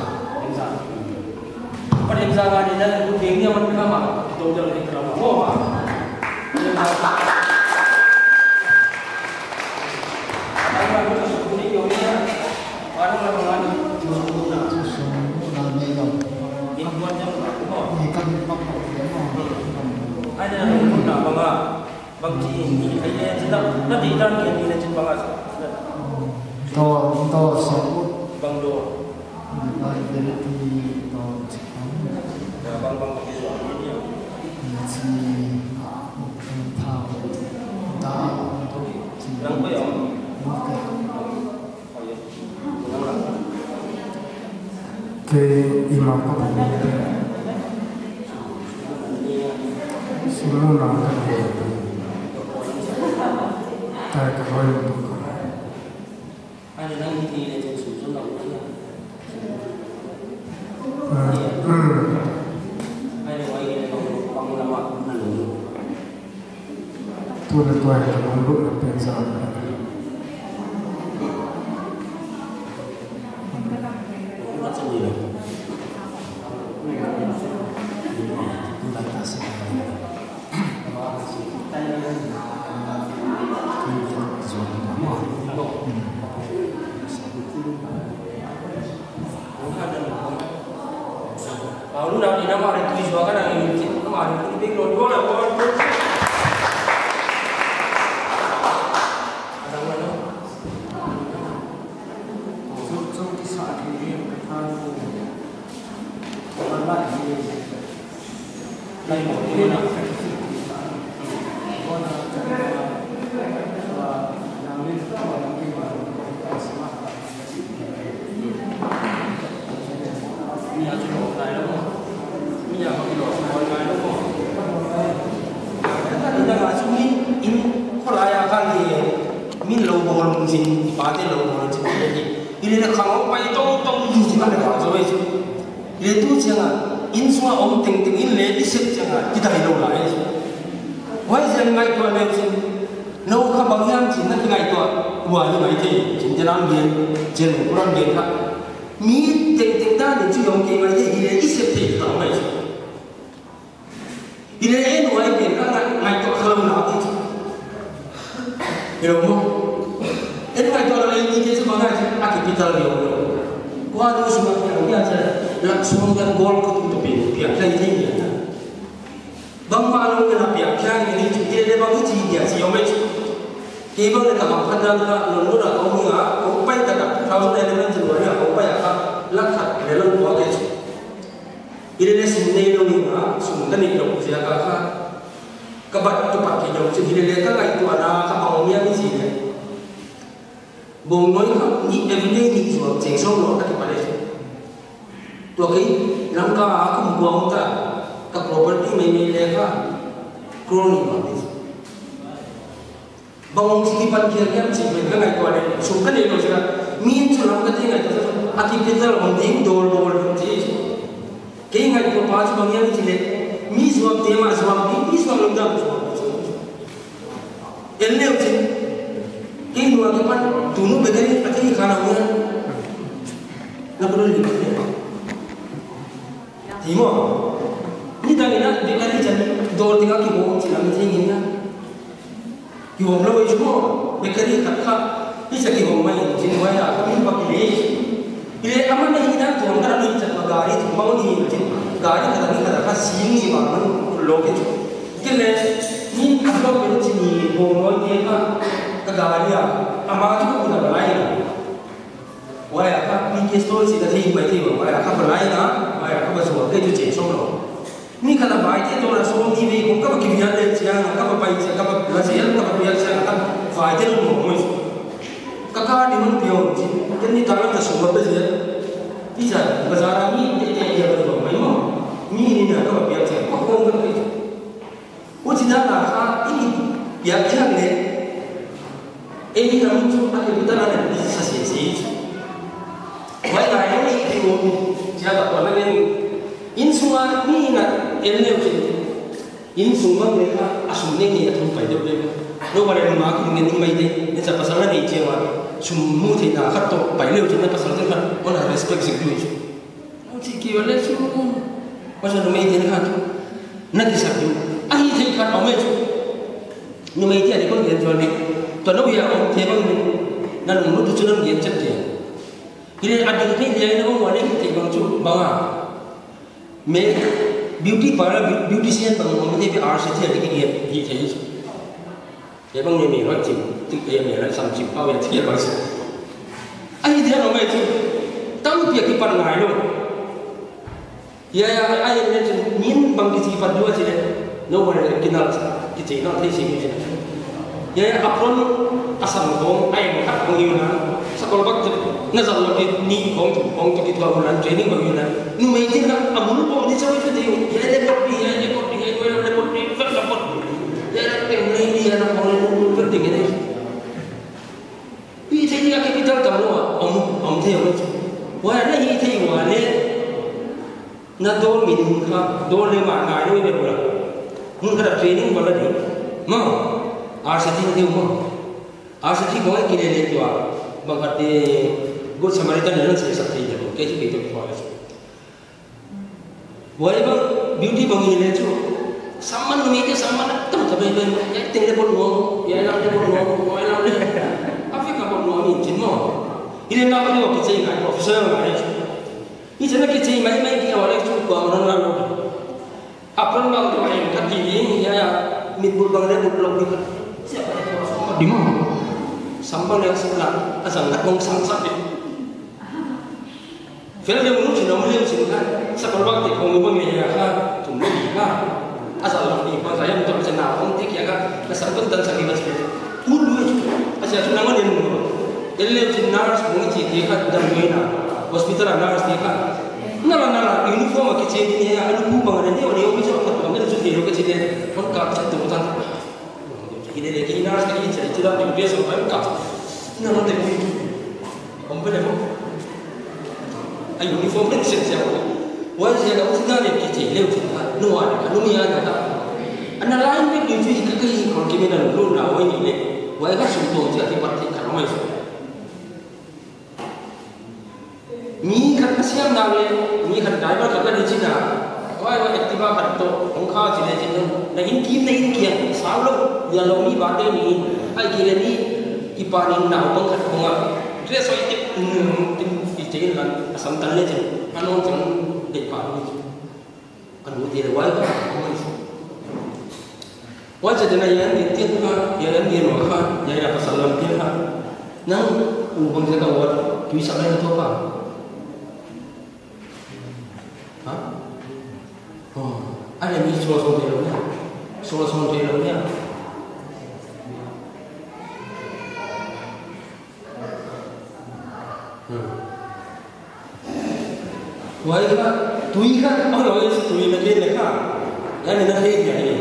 To, to, so. Bang do. Bang do. Kei ima ka bang. Sulu na ka bang. Ta ka hoi. Tuna tua hi ka bang lut na pen sa. Min lo bol lung chin, i pa te lo bol chin, i le le khang pai to to, i chin le khang so i le tu chang a, in sunga om teng teng in le i sep chang a, i dai lo lai. Wai zen ngai to le chin, lo kha bang yam chin na ngai to, wa ni mai te, chin te lam bien, chin ko lam bien kha. Mi teng teng ta ni chu yong ke mai te, i le i sep te ta mai. Ile en wai pen ka ngai, ngai to khalam na ki. Ilo mo. En ngai to la ni ke chu ma ngai a ki pital yo. Wa do su ma ki ya cha. La sum da gol ko tu to pe. Pia kai ni ya. Bang ma lo na pia kai ni chu ile le bang chi ya si yo me. Kei bang le ka bang khat dan kha, non non a ka um a, ka um pai ta ka, two thousand eleven January a ka um pai a kha, lakh khat le lang tua ke chu. Ile le sum nei lo ni a, sum ka nei lo sia ka kha. Ka bat ka pat ke jong chu ile le ka ngaito ana ka bang mi a mi si le. Bong noi kha, ni everyday ni chu cheng song lo ka ti pa le chu. Tua kei, Lamka a kum guang ta, ka property mai mai le kha, crore ni ma ni. Bang hung si kipan kiam kiam chi pen ka ngaito le, sum ka nei lo chi la, mi in chu lam ka ti ngaito, a capital hung ding dol dol hung chi. Kei ngaito pa chu bang hiam chi le, mi suak te ma suak, mi, mi suak lom dam suak. En leu chi. Kei nua kipan, tunu bakery, a kei khana hung. Na ko li. Ti mo. Ni ta ni na, bakery chan, dol ti ka ki mo, chi la mi thei ni na. Kihom lou chu mo, bakery khat kha, hiche kihom mai, chin mai a, kami pa kile. Kile aman na hi dan tuang dan ni chan ma gari, tu ma ni chin, gari khat ni khat kha sing ni ma man lo ke chu. Kile, ni a lo ke chu ni, bong noi ke kha, ka gari a, ama chu ku na lai. Waya kha, mi ke store si ka thei mai thei ba, waya kha ba lai na, waya kha ba suak ke chu che som lo. Ni kha la bai te to la som ni ve kong ka ba ki vial le chia, ka ba pai chia, ka ba la chia, ka ba vial chia, ka bai te lo mo mo. Ka ka ni mun pio chi, ke ni ta la ta sum ba pe chia. Ti cha, bazar a mi te te ya ba lo mai mo. Mi ni na ka ba vial chia, ko kong ka pe. Huchi dan a kha, i ki piak thiang le, ei ni ram chu a ki buta na le, sa se se chu. Wai ngai lo ni ki mo, chia ka pa na le, insung a mi na en le chu. Insung bang le kha, a sum nei nei a thum pai deuh le. Lo ba le ma ki ngen ni mai de, ne cha pasal na nei che wa. Sum mu thei na khat to pai le chu na pasal te khat, on a respect sik tu chu. Chi ki le chu. Pasal numei te khat. Na kisap diu. Ahi thei khat a um e chu. Numei te a ding kon gen chon ni. To no ya um te bang ni. Na nung nu tu chu nam gen chet te. Hile a ding thei le na um wa le hi thei bang chu bang a. Me beauty parlor, beau-, beautician bang um te be R C T a ding ki gen hi thei chu. Ye bang ni mi roi chim, ti ye mi roi sam chim pau ye ti ye bang si. Ahi dia no mai chu. Tam pia ki pan ngai lo. Ya, ya, ai, ai, ne chu, min bang ki chi pat dua chi le. No worry, le, kinal, ki chi, nal thei si mi chi. Ya, ya, apron, asam kong, ai, mo khat kong yu na. Sa kol bak chu, na zal lo ki, ni kong chu, kong chu ki tua mo na, training bang yu na. Numei ti na, a mun kong ni sa wi chu ti yu. Ya, le pot ni, ya, le pot ni, ya, le pot ni, vet la pot ni. Ya, le peng ni, ya, na kong le, vet ding ni. Hi thei ni a capital tam lo a, om, om thei om. Wa na hi thei wa le. Na dol min kha, dol le ma ngai lo le bula. Mun kha training bula ni. Ma, R C T ni ma. R C T boi ki le le tua. Bang khat te Good Samaritan le se sa thei le. Ke ki to tua le. Boi bang, beauty bang hi le chu. Samman mi ke samman tam tam le. Ya teng le bol mo, ya lam le bol mo, ya lam le. Africa bol mo ni chin mo. Ile na ko ki che ngai professional ngai. Ni chana ki chei mai mai ki awale chu ko amron la lo. Apron la ko ai ka ti ni ya ya. Mit bul bang le bul lo ni ka. Sia ba ko so ma di mo. Sambang le sila. Asang ka kong sang sa ni. Fel le mu chi no mu le chi ka. Sa ko ba ti kong bang ni ya ka. Tum ni ka. Asal la ni ba ya to se na kong ti ya ka. Na sambang tan sa ni ma chi. Mu lu. Asia chu na mo ni mu. Ele chu nurse mu chi ti ka dam ni na. Hospital a nurse ti ka. Na la, na la, uniform a kiche ni ya, a lu bu bang re, ne, ne, office of the, ne, su te ro kiche ne, kon ka chat to ta. Ki ne, ne, ki nurse ki che, che da, ni dress of ka. Na no te ku. Kon pe le mo. A uniform ne se se. Wa se la, u na ne kiche, le u na, no wa, no mi ya na. Ana line pe ni ju ka ki, kon ki me na lu na, wa ni ne. Wa ka su to, che ki pa ti ka mai. Mi khat ka siam na le, mi khat driver khat ka ni china. Wai wai Activa khat to, hong kha chi le chin. Na in kim na in kiang, sao lo, ya lo mi ba te ni. Ai ki le ni, ki pa ni na hong khat hong a. Dress wai tip, mm, tip, i che in lan, asam tan le chin. Anon chin, de pa ni. Anu te le wai ka, wai. Wai che de na yan ni tin ka, yan ni Kha, ya ila pasal lam kha. Nang, u bang je ka wat, tui sa lai na to ka. Ha? Oh, ada ni so so de lo ya. So so de lo ya. Hmm. Wai kha, tui kha, oh, lo, is tui na ke le kha. Ya ni na ke ya ni.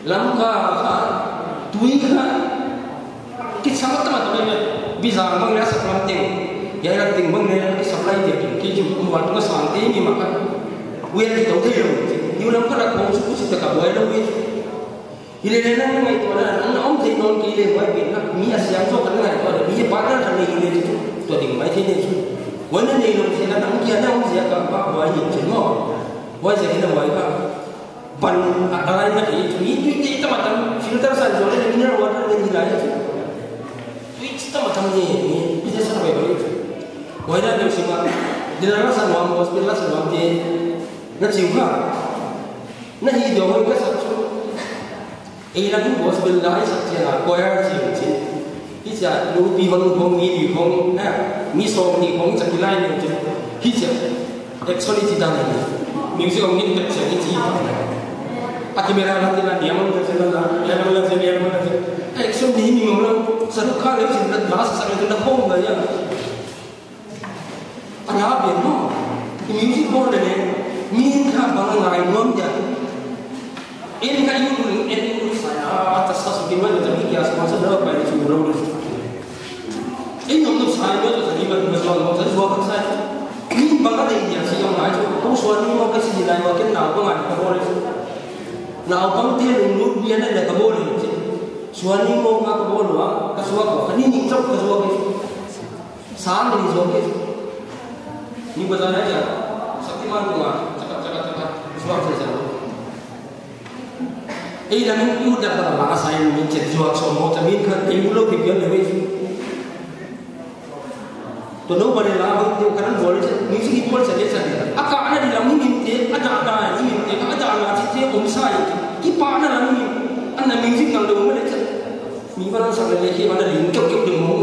Lam kha, kha, tui kha. Ki sama tama tama ni. Biza mang le sa lam ting. Ya lam ting mang le ki supply de. Ki ju ku wa tu sa ting ni ma kha. Wi ya ki to de lo. Ni lam kha la ko su ku si ta ka wai lo wi. Hile le nang ngaito na, nang na um thei non kei le huai pen na, mi a siam jo kan ngaito na, mi a partner kan nei hile chu, tua ding mai thei nei chu. Huai na nei lo se na, nang kia na um se ka ba huai ni chen mo. Huai se na huai ka. Ban a lai na kei chu, mi tui te ta ma tam, filter san jo le mineral water nei lai chu. Tui te ta ma tam ni, ni, business na bai bai chu. Huai na ni si ma, din na san wam, hospital na san wam te, na chiu ka. Na hi jo huai ka sa chu. Ei lam gospel la i sak chia la choir chi chi. Hi chia nupi hon hon mi li hon, eh, mi som ni hon cha kilai ni chi. Hi chia. Actually chi dan ni. Music hon ni pet chia ni chi. A camera la ti la ni amon la chia la, ni amon la chia, ni amon la chia. Action ni mi ngom la. Sa lu kha le chi la, la sa sa le la hon la ya. Ana pen mo. I music bol le le. Mi kha bang ngai nuam dia. En ka yu lu, en yu lu sa ya, ta sa su kin ma ta mi kia sa ma sa da pa ni su ro lu. En nom nom sa yo ta ni ma ma sa ma sa su ka sa. Ni bang ka dei dia si yong ngai su. Ko su ni mo ka si ni lai ma ken na ko ngai ka bol le. Na bang te lu lu dia na ka bol le. Su ni mo ka bol wa, ka su ko ka ni ni chok ka su ko. Sang ni zo ke. Ni bazar na ja. Shaktiman ko ma. Chaka, chaka, chaka. Suak se ja. Ei, la min u da ba la sign min che suak so mo ta min kha ei u lo ke pian le wei. To no ba le la ba to kan bol che music bol che le che. A ka na di la min te, a da da ni min te, a da la chi te om sa yi. Ki pa na la min. An na music na lo mo le che. Mi ba na sa le ke ba na lin kyok kyok ding mo.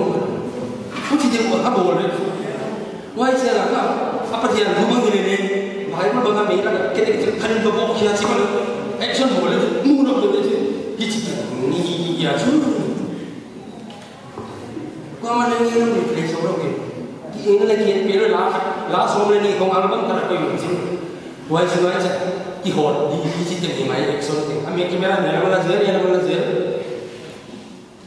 Pu chi de ko ha bol le. Wai se la ka, a Pathian thu bang hi le le, Bible bang a mi la, ke te ke phan to bo khia chi ko le, action bo le, mu no le, hi chi ni hi hi ya chu. Ko ma le ni no ni play so ro ke. Ki eng le ke pe la, la so le ni ko album ka ko yu chi. Wai se wai se, ki ho, hi hi chi te ni mai action te. A mi camera ne la la je, ne la la je.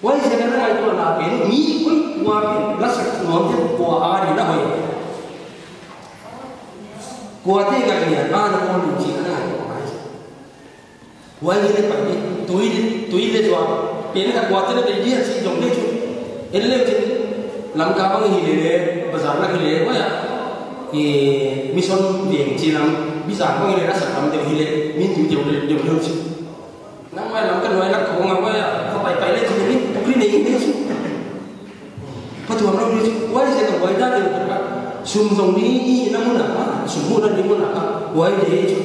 Wai se na ngai to na pe mi koi kua pe la sa nuam te kua a ri na hoi. Kua te ka ni a na ko lu chi na ngai to ai. Wai ni le pa ni tui le tui le to. Pe na kua te na de dia si jong le chu. En le chu. Lam ka bang hi le le bazar na hi le wa ya. Ki mission ding chi lam bizar bang hi le na sa kam de hi le min tu de le de le chi. Nang mai lam ka noi la ko nga ko ya, ko pai pai le chu ni, pukri nei ni chu. Patu am lo ni chu, wai se ka wai da ni ka. Sum jong ni na mun a, sum mun ni mun a, wai de chu.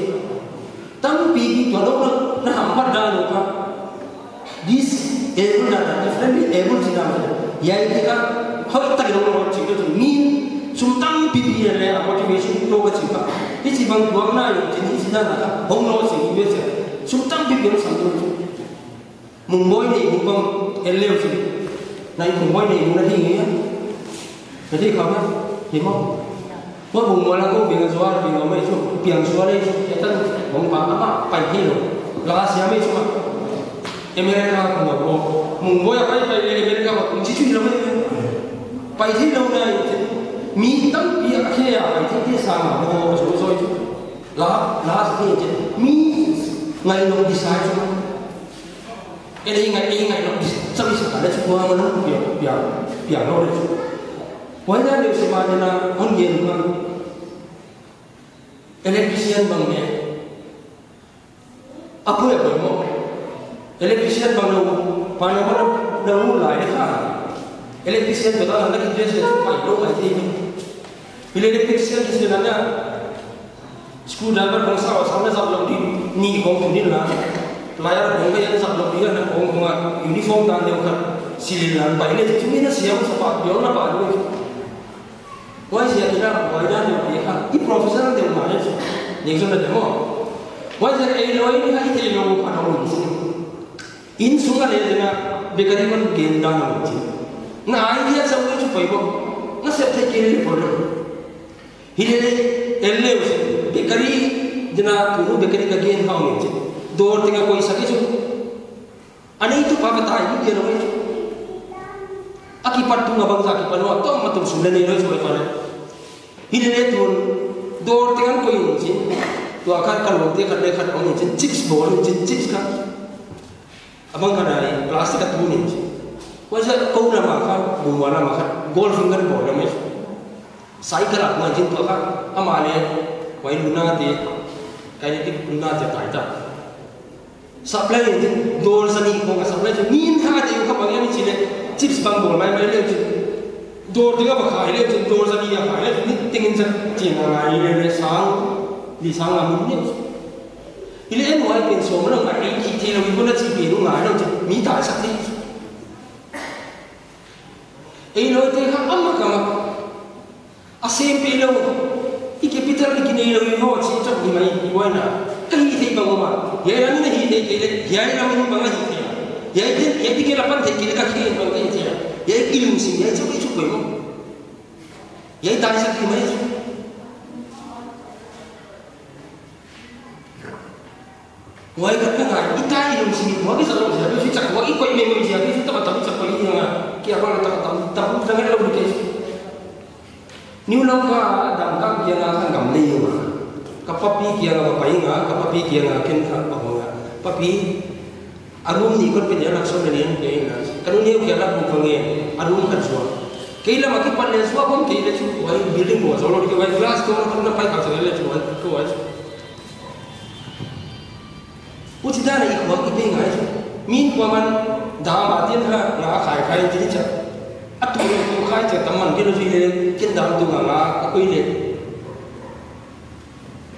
Tampi pi to lo na, na ham pat da lo ka. This able da, differently able chi da. Ya ni ka, hoi ta lo lo chi ni. Sum tampi pi le a motivation to ka chi ka. Hichi bang tuang na yo, chi ni chi da na ka. Hong lo chi ni yo chi. Sum tampi pi sam to. Mung boi ni mung bang el leo chi. Na i mung boi ni mung na hi nge. Na hi kha ma. Hi mo. Mo mung mo la ko bing zo a bing mo mai chu. Piang zo le chu. Ya tan mung ba ama pai hi lo. La sia mai chu ma. America ko mo ko. Mung boi a pai pai le America ko chi chu lo mai. Pai thei lou na, mi tampi a khe a pai thei te sa ma ho zo zo chu. La, la sa thei che. Mi ngai lo di sa chu. E le ngai, e ngai lo di sa mi sa le chu ko ma na pia, pia, pia lo le chu. Wai na le se ma na hon ye ma. Electrician bang ne. Apoi apoi mo. Electrician bang lo, pa lo mo lo lai le kha. Electrician to da na ki dress le pa lo mai ti. Ile electrician ki sina na. School driver kong sa sa na sa lo di ni kong ni la. Lawyer kong ka yan sa lo di na kong kong uniform dan de ka. Silin lang pai le, chu mi na siam sa pa, yong na pa le. Why siya kina, why na de, de ha, i professional de ma le, ni so na de mo. Why siya e lo, i ha i te lo, pa no ni si. Insung a le de na, bakery man gen da na mo si. Na idea sa mo chu pai bo. Na se te ke le problem. Hi le, el le, bakery, de na, tu bakery ka gen ha mo si. Dor te ka koi sa ke chu. Anei tu pa ka tai, ni dia lo mai chu. Akipat tu nga bang sa kipan wa, tom ma tum sum le nei lo chu pa le. Hi le le tu, dor te kan ko yin chin. Tu a khat kan lo te khat le khat ong yin chin, chips bol yin chin, chips ka. Abang ka dai, plastic ka tu yin chin. Wa sa ko na ma ka, bu wa na ma ka, golf kan bol na mai. Cycle a ma chin tu ka, ama le, wai lu na te, kai le ki lu na te tai ta. Supply din, dol sani ko nga supply chu, nin ha de ka bang ya ni chile, chips bang bol mai mai le chu. Dol dinga ba khai le chu, dol sani ya khai le chu, ni tingin sa, chi na ngai le le sang, ni sang la mun ni. Ile en wai pen so ma lo ngai, ki ti lo, i ko na chi pe lo ngai lo chu, mi ta sa ti. Ei lo te kha ama ka ma. A sem pe lo. I capital i kinei lo i ho chi chok ni mai i wai na. Ka hi thei bang ma. Yai lam na hi thei ke le, yai lam ni bang hi thei. Yai thei, yai ti ke la pan thei ke le ka khi bang hi thei. Yai i lung sim, yai chok i chok ko mo. Yai tai sa ki mai chu. Wai ka ka ngai, i tai i lung sim, wai ki sa lo sia, ki sa wai i koi me mo sia, ki sa ta ta sa koi i nga, ki a ba ta ta ta ta ngai lo ke. New Lanka dam kam kia nga khan gam nei u nga. Ka papi kia nga papai nga, ka papi kia nga ken kha pa ho nga. Papi, a room ni kot pe ni a lak som le ni an pe nga. Ka nu ni kia lak bu ka nge, a room khat sua. Kei la ma ki pan le sua bom kei le chu wai building bo so lo ki wai glass door na pai ka sa le chu wai ko wai. Uchi dana i khuak i pe ngai chu. Min kua man dam a tin ha nga khai khai ti cha. A tu tu khai cha tam man kilo ji le kin dam tu nga nga a kui le.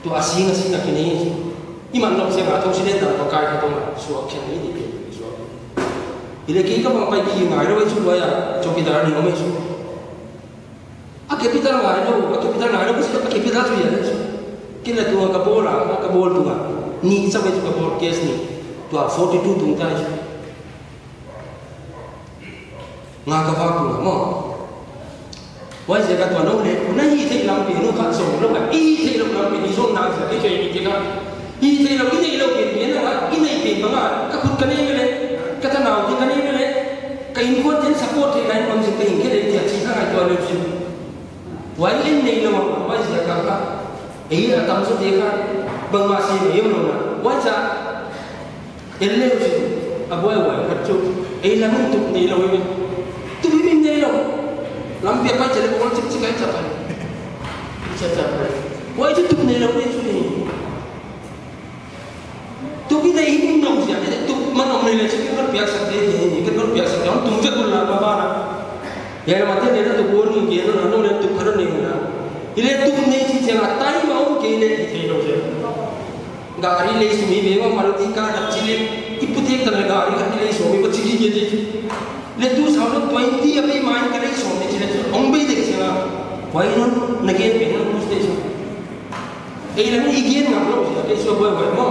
Tu a sing a sing a kini. I man nok se nga thong si le dam ko kai ka to ma. Suak chen ni di ke suak. I le ki ka bang pai ki ngai lo chu wa ya. Chowkidar ni o me chu. A capital ngai lo, a capital ngai lo, a capital tu ya le. Kin la tu ka bol a, ka bol tu a. Ni sa me tu ka bol case ni. Tu a forty two tung tai. Nga ka va tu mo. Wai je ka tu no le, na hi thei lam pi nu ka so lo ka, i thei lo lam pi ni so na sa ke che ni ke ka. Hi thei lo, i nei lo pi ni na, i nei pi ba nga, ka khut ka nei le, ka ta nau ti ka nei le. Ka in ko tin support thei nai kon jing ka in ke le tia chi ka ngai to le jing. Wai in nei lo wai ja ka ka. Ei a tam so te ka. Bang ma si mai lo na. Wai ja. El le jing. A boi wai ka chu. Ei la mun tu nei lo wai. Tu bi min nei lo. Lam pia pai chale ko chik chik ai cha pai. Cha cha pai. Wai chu tu nei lo wai chu ni. Tu ki dei hi ning nong sia, tu man om nei le, si kin kan piak sak dei hi, kin kan piak sak dei, tum je kun la ba ba na. Ya la ma te ne na tu ko nu ke na, no le tu kha nei na. I le tu nei si sia, tai ma om ke le, i thei lo sia. Gari le su mi be ma Maruti car da chi le, i pu te ta le gari ka le su mi ko chi ki ke de. Le two thousand twenty a be ma ka le su mi chi le, ong be de sia. Wai no, na ke be no tu station. Ei la ni i gen ngam lo, ke so boi boi mo.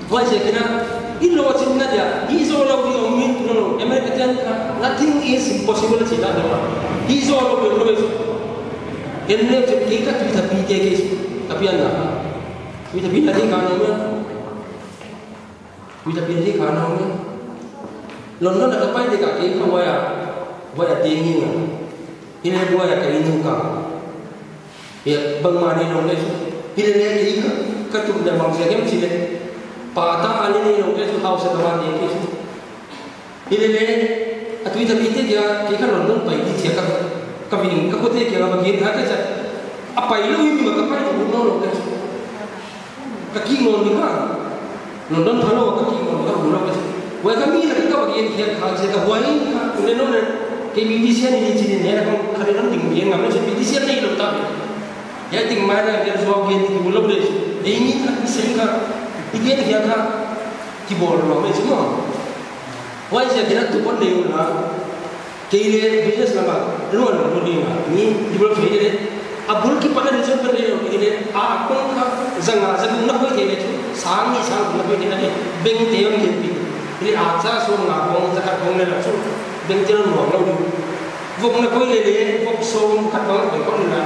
Boi se kina, i lo chin na dia, i so lo di om min no, America ten, nothing is impossible chi da no. I so lo lo lo. En le che ki ka tu ta pi ke ke, ka pi an na. Tu ta pi na di ka no me. Ui ta pin di ka nong ni. London a ka pai di ka ke ka waya. Waya di ni na. Hi le waya ka inu ka. Ya bang ma ni nong le. Hi le le ke ka, ka tum da bang sia kem si le. Pa ta ani ni nong le su house ka ma ni ke su. Hi le le. A tui ta pi te ya ke ka London pai di sia ka. Ka vin ka ko te ke la ba ke ta ka cha. A pai lo hi ma ka pai lo no lo ke su. Ka ki ngon ni ka. London phalo ka ki ngon ka bu lo ka. Wai ka mi la ka ba ki en kia ka se ka wai ka. Ku le no le. Ke mi di sia ni chi ni ne la ka ka le no ding ki ngam se mi di sia nei lo ta. Ya ding mai la ya zo ki ni bu lo le. Ei ni ka ki se ka. I ki en kia ka. Ki bol lo me chi mo. Huaiziakin a tupon nei u la, kei le business lama, luan lu ding a, mi develop thei le, a bul kipatna result pen le, kei le, a kong kha, zanga, zanga na hoi thei le chu, sang ni sang na hoi thei le, bank te on ke pi. Kei le, a cha so nga kong, cha khat kong le la chu, bank te on luang lo. Vok na koi le le, vok so khat bang koi kong le la.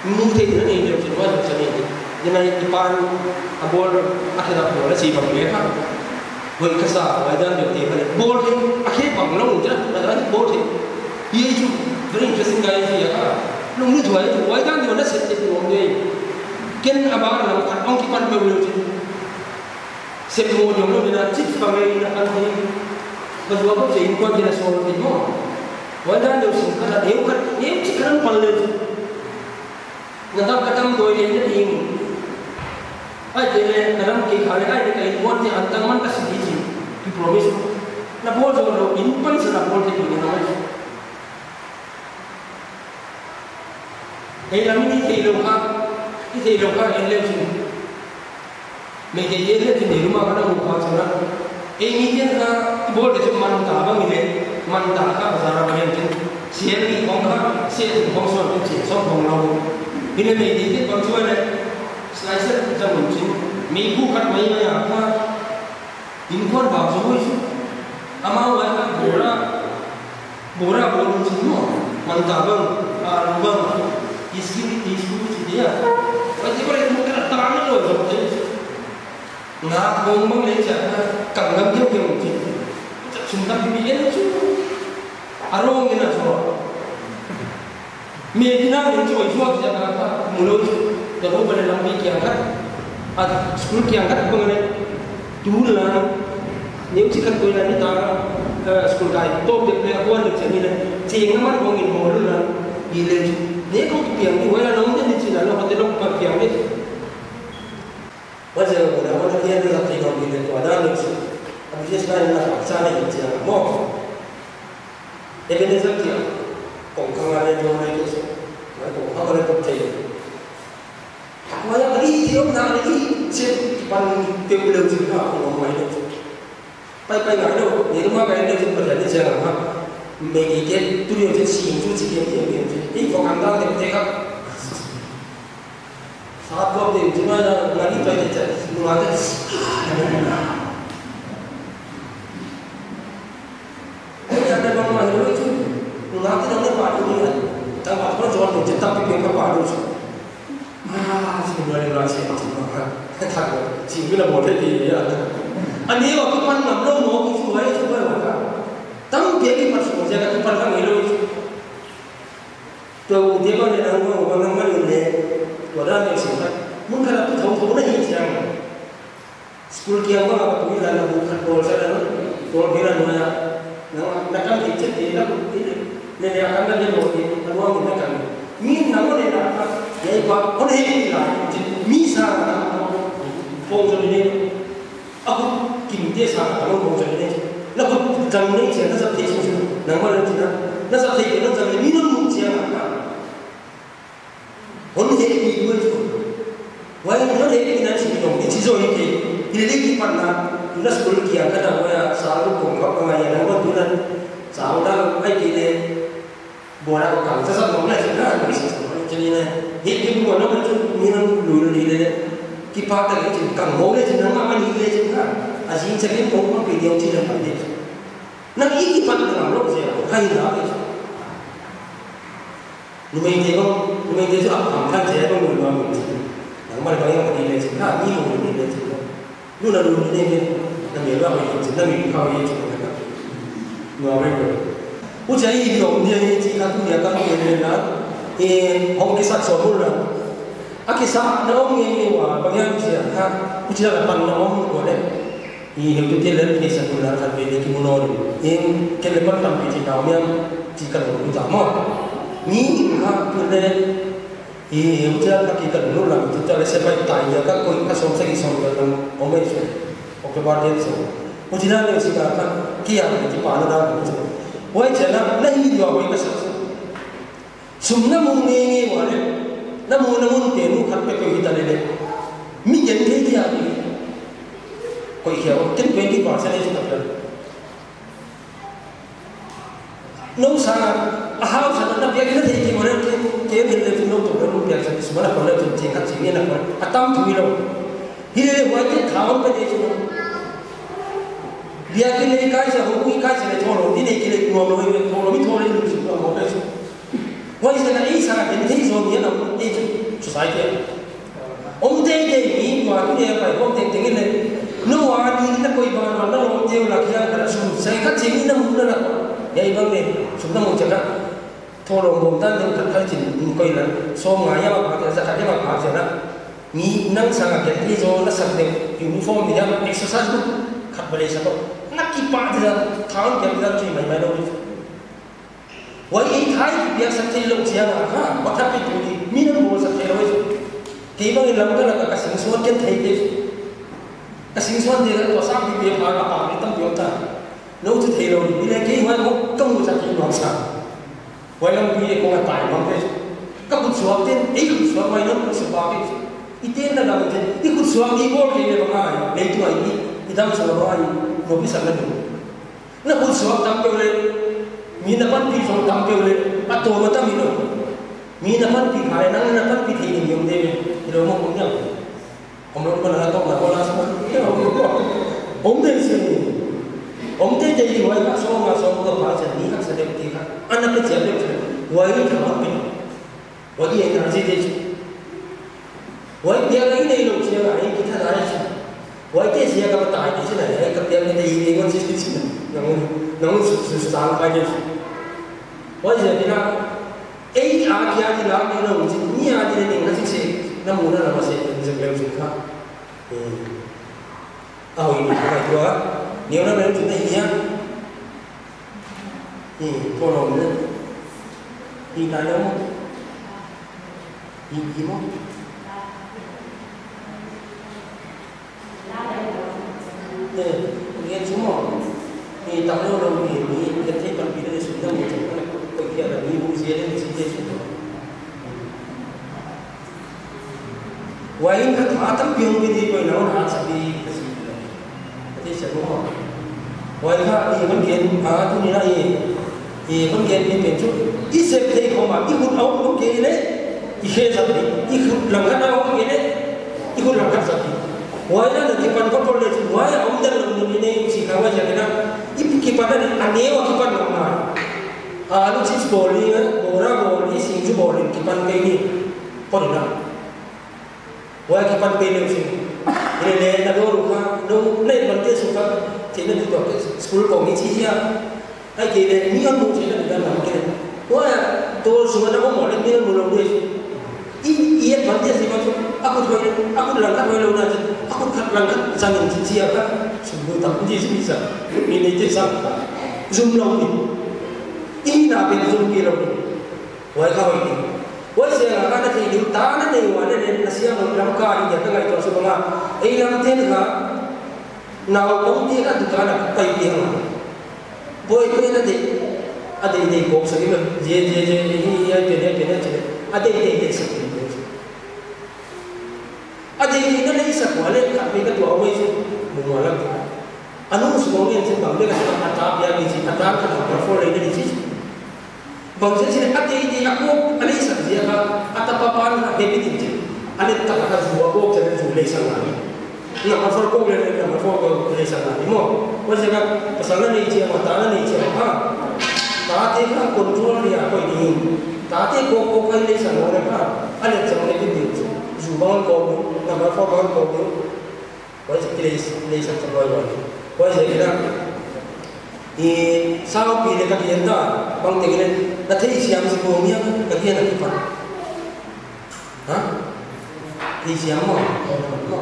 Mu thei na nei deu chin, huai sa nei deu. Ni nai i pan a bol a kheda bol a si bang le kha. Hoi kasa, huai dan deu te kha le. Bol thei, a khe bang lo ja, a dan bol thei. Ye chu, very interesting guy hi a kha. Lung ni thuai chu, huai dan deu na set te bol deu. Ken a ba na kha ong ki pan beu le chin. Set mo deu lo ni na, chit pa ngai na kan thei. Ka zua ko che in kon deu na so te mo. Huai dan deu sin kha la, deu kha, deu chi kha pan le chin. Na dam ka dam doi le na ding. Ai te le, na dam ke kha le, ai te ka in bon te an tang man ka si di chi. Ki promise. Na bol zo lo, in pan sa na bol te ni na mai. Ei lam ni thei lo kha, i thei lo kha, en le chin. Meitei te le chin, nei luma ka na mu kha chana. Ei ni te na, i bol te chu man ta bang i le, man ta kha bazar a bang chin. Sial ni khong kha, sial ni khong suan chin, suan khong lo. Hi le Meitei te bang chu le, slice ta mun chin. Mi bu khat mai mai a kha. In kon ba chu hoi chu. Ama wa ka bora. Bora bol mun chin mo. Man ta bang, a lu bang. Iski, isku chi dia. Wa ti bang mu ka ta na lo zo. Nga kong bang le cha, kang gam keu keu chin. Cha chun tam bi en chu. Arong ina chu. Me tina min chu oi chu a kha, mu lo chu. Ka lo bale lampi kiang khat. A school kiang khat bang le. Tu la. Neu chi khat koi la ni ta. Eh, school kai. Top de le a kuan de chani le. Chi nga man bang in mo lu la. Ni le chu. Ne ko kiang ni wa la long de ni chi la lo ka te long pa kiang ni. Wa je ko na wa na kiang ni la te ko ni le ko da ni chu. A business line na pa cha ni chi mo. Ebenezer tia, kong khang a le jo le ke so, mai kong khang a le tok thei. Mai a i ti om na le i, che pan te u le u chin na kong mai le. Pai pai ngai lo, ni ma ngai le chin pa le che na ha. Me ki ke tu le chin si chu chi ke ke ke. I ko kan da te te ka. Sa ko te chin na na ni pai te che, nu ma te. Oi, anda bang mah hiloh chu. Nungak te nang le pa tu ni a. Tang pa tu John tu chin tam pi pi ka pa tu chu. Ah, si nung le nung se pa tu ma. Thak ko. Si nung le mo te ti ya. Ani wa ku pan ngam lo mo ki su wai su wai wa ka. Tam pi ki pa su ja ka tu pan ka ni lo chu. Tu dia bang le nang mo bang nang ma ni le. Tu da ni si ka. Mun ka la tu thong thong na hi chiang. School kiang bang a tu ila na bu khat bol sa na, bol kira na ya. Na, na kan ti chet ti na bu ti. Ne ne akan na le mo ti, na mo ni na kan. Mi na mo ne na ka, ya i pa, o ne ti la, mi sa na, phong jo ne. Aku kim te sa na mo phong jo ne. Na ku jang ne che na sa te so. Na mo ne ti na. Na sa te na jang ne mi na mu che na. Hon he ni mo chu. Wai hon he ni na chi dong, ni chi zo ni te. Ni le ki pan na, na school kiang ka na wai a, sa lu kong ka pa ngai na, wa tu na. Sa u da ai ki le. Bo na ko kang sa sa dong na chi na, ni sa sa dong na chi ni na. He ki bu na na chu, ni na lu lu ni le. Ki pa ta le chi kang mo le chi na ma ma ni le chi na. A jin sa ki kong ma pi dong chi na pa le. Na i ki pan na lo je, kai na le. Numei te bang, numei te chu a pham khan che bang mun bang mun. Nang mal bang yang pati le chin, na mi mun ni le chin. Nu na lu ni ne, na me ba mai chin, na mi kha ye chin na. Nua mai ko. U cha i lo ni ye chi ka tu ya ka ni ne na. E, hong ki sat so mun na. A ki sa na ong ye ye wa, bang yang chi ka. U cha la pan na ong ko le. I heutu te lel ke sa tu la khat ve le ki mu no ni. Em, ke le pan tam pi ti nau miam ti ka lu ta mo. Ni ha tu le, i heutu la ki ka lu la tu ta le se pai tai ya ka koi ka som sa ki som ka lu o me so. October ten so. U ti na le si ka ka ki ya ki pa na da so. Oi che na, na hi yo oi ka sa so. Sum na mu nge nge wa le, na mu na mun te nu khat pe pe hi ta le le. Mi gen thei dia ni. Koi khia o, ten twenty percent hi ta le. No sanga, a hausa na pia kina thei ki mona ke, ke min le no to no pia sa sma na kona to che ka che ni na kona. Atam tu lo. Hi le wa ke thaon pe de chu. Bia ki le kai sa ho ki kai sa le tholo ni ne ki le no no le tholo mi tholo ni chu no pe chu. Wa sa na i sa ke thei so ni na e chu society. Om te te ni tua tu ne pai om te te ni le. No wa ni na koi ba na na om te la kia ka su sai ka che ni na mu na la. Ya i bang ne su na mu che ka. Tholo mo tan de ka ka chin ni koi la. So nga ya ba ka sa ka ya ba ka sa na. Ni nang sa ka ke ni so na sa de uniform ni ya exercise book khat ba le sa ko. Na ki pa de thaon ke da chi mai mai lo. Wai ei thai ki piak sak thei lo chia na kha, wa tha pi tu ni, mi na mo sak thei lo chu. Kei bang in lam ka la ka sing suan ken thei te. Ka sing suan te la to sa pi pi pa ka pa ni tam pi ta. No chu thei lo ni, ni le kei wai mo ka mu sak ki no sa. Wai lam pi ko ka tai bang te. Ka khut suak ten, ei khut suak mai no khut suak pa ke. I ten na lam te, i khut suak ni bol ke le bang ai, le tu ai ni, i dam suak ai, no pi sak na ni. Na khut suak tam peu le, mi na panpi suak tam peu le, a to ma tam i lo. Mi na panpi kha le, nang na panpi thei ni mi om de me, i lo mo om nyam. Om lo ko na to na ko la so, om de se ni. Om de de i wai ka so ma so ko pa se ni ka sa de ti ka. Ana pe che de che. Wai ka ma pe. Wai energy de che. Wai dia la i nei lo che la, i ki tha la che. Wai te sia ka tai ki sina, ka piang ni te i ni ngon si si sina. Nang, nang su, su, su, sang kai ni. Wai sia kina, ei a kia ti la ni lo si, ni a ti ni na si si, na mu na na ma se, ni se leu si ka. Hmm. A hoi ni, ka tua, ni na leu si na ia. Hmm, ko lo ni. Ni ta lo mo. Ni, ni mo. Eh, ngen chu mo. Ni tam lo lo ni, ni, ni te pan pi de su da mo chu, ko, ko kia da ni bu je de si de su. Wai ka tha tam pi hung pi di ko na ha sa di ka si. Ka ti sa mo. Wai ka ni ban ken, a tu ni na i. I bang gen ni pen chu, i sep thei khom a, i khut a um kei le, i khe sap di, i khut lang khat a um kei le, i khut lang khat sap di. Wai na na kipan ko pol le chu, wai a um dan lo ni nei si ka wai ja na, i kipan na, a neo a kipan lo na. A lu chips bol ni, bora bol ni, sing chu bol ni, kipan kei ni, pon na. Wai kipan pe leu sin. Ile le na do ru kha, no, na ban te su kha, te na di to ke school ko mi chi ya. Ai ke le mi an mu chi na di dan na ke. Wai to su na ko mo le mi an mu lo de. I, i ban te si ma su, a ku thoi, a ku lang kha thoi lo na chi, a ku khat lang kha sa ni chi chi ya kha, su bu tam ji si sa. Ni ne te sa. Zum lo ni. I na pe zum ke lo ni. Wai ka wai ni. Wai se nga ka na thei diu ta na nei wa le le na sia mo lam ka ni ya ka ngai to su ba nga. Ei lam te ni ka. Na o kong ti ka du ka na pai ti ha. Boi ko na de. A de de ko sa ni ma. Je je je ni hi ya ke ne ke ne che. A de de de sa ni. A dei dei na lei sak wa le khat me ka tua mai chu mu ma la. Anu su mo ngen chen bang le ka ta ta pia ni chi, a ta ka ta four lei ni chi. Bang chen chen a dei dei a ko a lei sak zia ka a ta pa pa na he bi tin chen. A le ta ka zu a ko chen zu lei sak na ni. Na ma four ko le na ma four ko lei sak na ni mo. Ko chen ka pasal na ni chi ma ta na ni chi ha. Ta te ka control ni a ko ni. Ta te ko ko kai lei sak mo le ka. A le chang le bi tin chu. Zu bang ko, number four bang ko. Wai sa kilei, kilei sa sa wai wai. Wai sa kila. I sao pi le ka kian ta, bang te kile, na thei siam si ko niam, ka kian na kipan. Ha? Thei siam mo? Mo.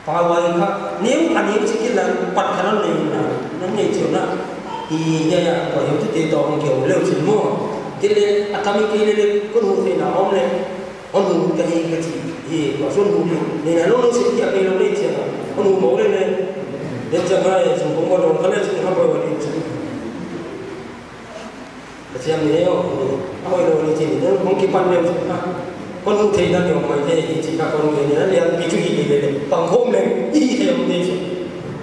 Pa wai ka, neu, a neu si kila, pat ka na neu na. Na neu si na. I ya ya, ko yu ti te to mo ke o leu si mo. Kile, a tami kile le, ko nu te na om le. Hon hu ka hi ka chi, hi, ka sun hu hi. Ni na lo lo si ki a pe lo le chi a. Hon hu mo le le. Le cha ka e, sun ko mo lo ka le chi ha bo wa ni chi. Ka chi am ni yo. A hoi lo ni chi ni, hon ki pan le chi ha. Hon hu thei na ni mai te, hi chi ka kon ni na, le an ki chu hi le le. Pang hom le, hi hi te hom te chi.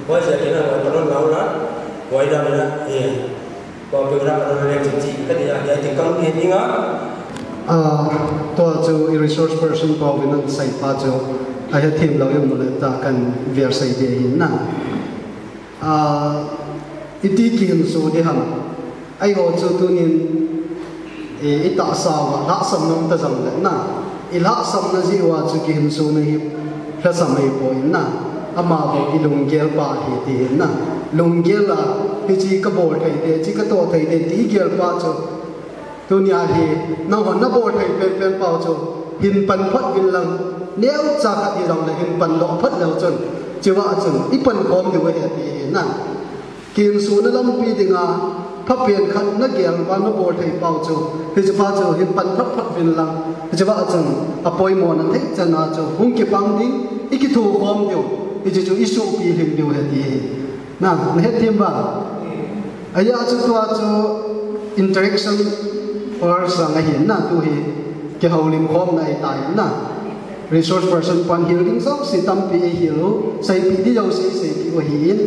Wa cha ke na wa pa lo la la. Wa da na, e. Tua pena ka dol le chi chi ka dia dia ti kang ti dinga. Ah, tua chu i resource person pa vin an sai pa chu a hethem lou em le ta kan ver sai be hin na. Ah, iti kihin su di ham. Aiho chu tunin, eh, i tahsa uva lhahsamna um ta jong le na. I lhahsamna jeh uva chu kihin suna hi lhasam ahipoi na. Ama bou i lunggel pa ahi ti hin na. Lunggel a, hichi ka bol thei te, hichi ka toh thei te, ti i gel pa chu. Tunia hi, nangho na bol thei penpen pau chu, hin pan phot vin lang, neocha khat hi jong le hin pan doh phot leu chun, chua chun, i pan khom diu ahi ti hi na. Kinsuna lampi dinga, phapen khat na gel uva na bol thei pau chu, hiche pa chu hin pan phot phot vin lang, hiche pa chun, apoimo na thei chan a chu, hung kipang ding, i kithukhom diu, hiche chu i suhpi lhing diu ahi ti hi. Na, na hethem uva. Ahia chu tua chu interaction hours jong ahi na, tu hi kihoulim khomna ahi tai na. Resource person pan hil ding jouse tampi eihil u, seipeh ding jouse seipeh u ahin.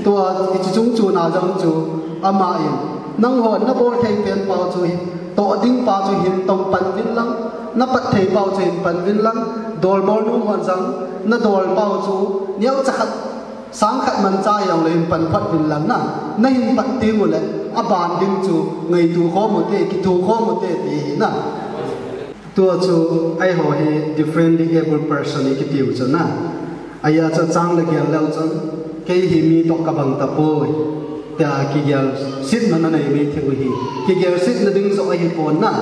Tua hiche chung chuna jong chu ama in, nangho na bol thei pen pau chu hi, toh ding pa chu hin tong pan vin lang, na pat thei pau chu hin pan vin lang, dol bol nu hon jong, na dol pau chu, neocha khat sang khat mancha jong le hin pan phot vin lang na, na hin pat teng u le, aban ding chu ngaito khom u te, kitho khom u te ti hi na. Tua chu, aiho hi differently abled person i kitiu chu na. Ahia chu chang le gel leu chun, kei hi mi toh ka bang tapoi, tia kigelsetna na nei mai thei u hi. Kigelsetna ding joh ahi pon na,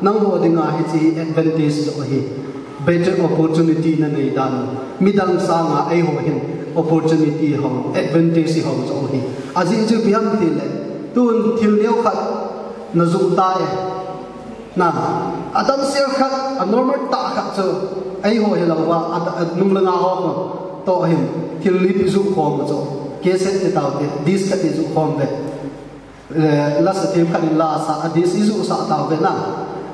nangho dinga hiche hi advantage joh ahi. Better opportunity na nei dan. Midang sanga eiho hin opportunity ho, advantage ho joh hi. Ajeh chu ipi ham tile, tun thil neo khat na joh tai. Na, adamsel khat, a normal tah khat chu, eiho hilouva, a, a nung le nga ho toh hin, thil li ipi joh khom u chu, cassette ti tau te, disc khat ijoh khom ve. Eh, la sa thim khat in la sa, a disc ijoh sah tau ve na.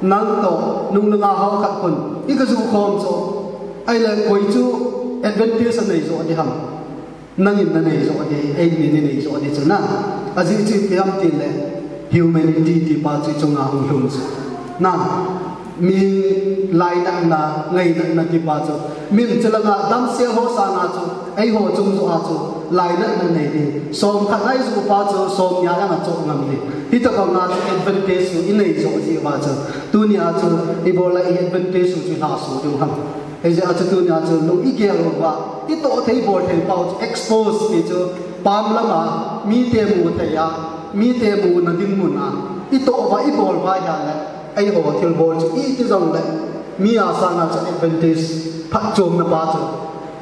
Nang toh, nung le nga ho khat khun, i ka joh khom chu. Ahile koi chu advantage a nei joh di ham. Nangin na nei joh di, eini ni nei joh di chu na. Ajeh chu ipi ham tile, humanity ti pa chu i chunga hung lhung chu. Na, mi lainatna, ngainatna ti pa chu. Min chulanga damsel ho sanga chu, eiho chung joh a chu, lainatna nei di. Som khat a ijoh pa chu, som ni a jong achoh ngam di. Hitobanga chu advantage chu i nei joh jeh uva chu. Tunia chu, i bol a i advantage chu chu lhaso diu ham. Hijeh a chu tunia chu, lung i gel uva, i toh thei bol thei pau chu, expose ti chu, pam lama, mite mu thei a, mite muna ding mun a, i toh uva, i bol uva ahile, eiho thilbol chu iti jong le, mi a sanga chu advantage phatchomna pa chu,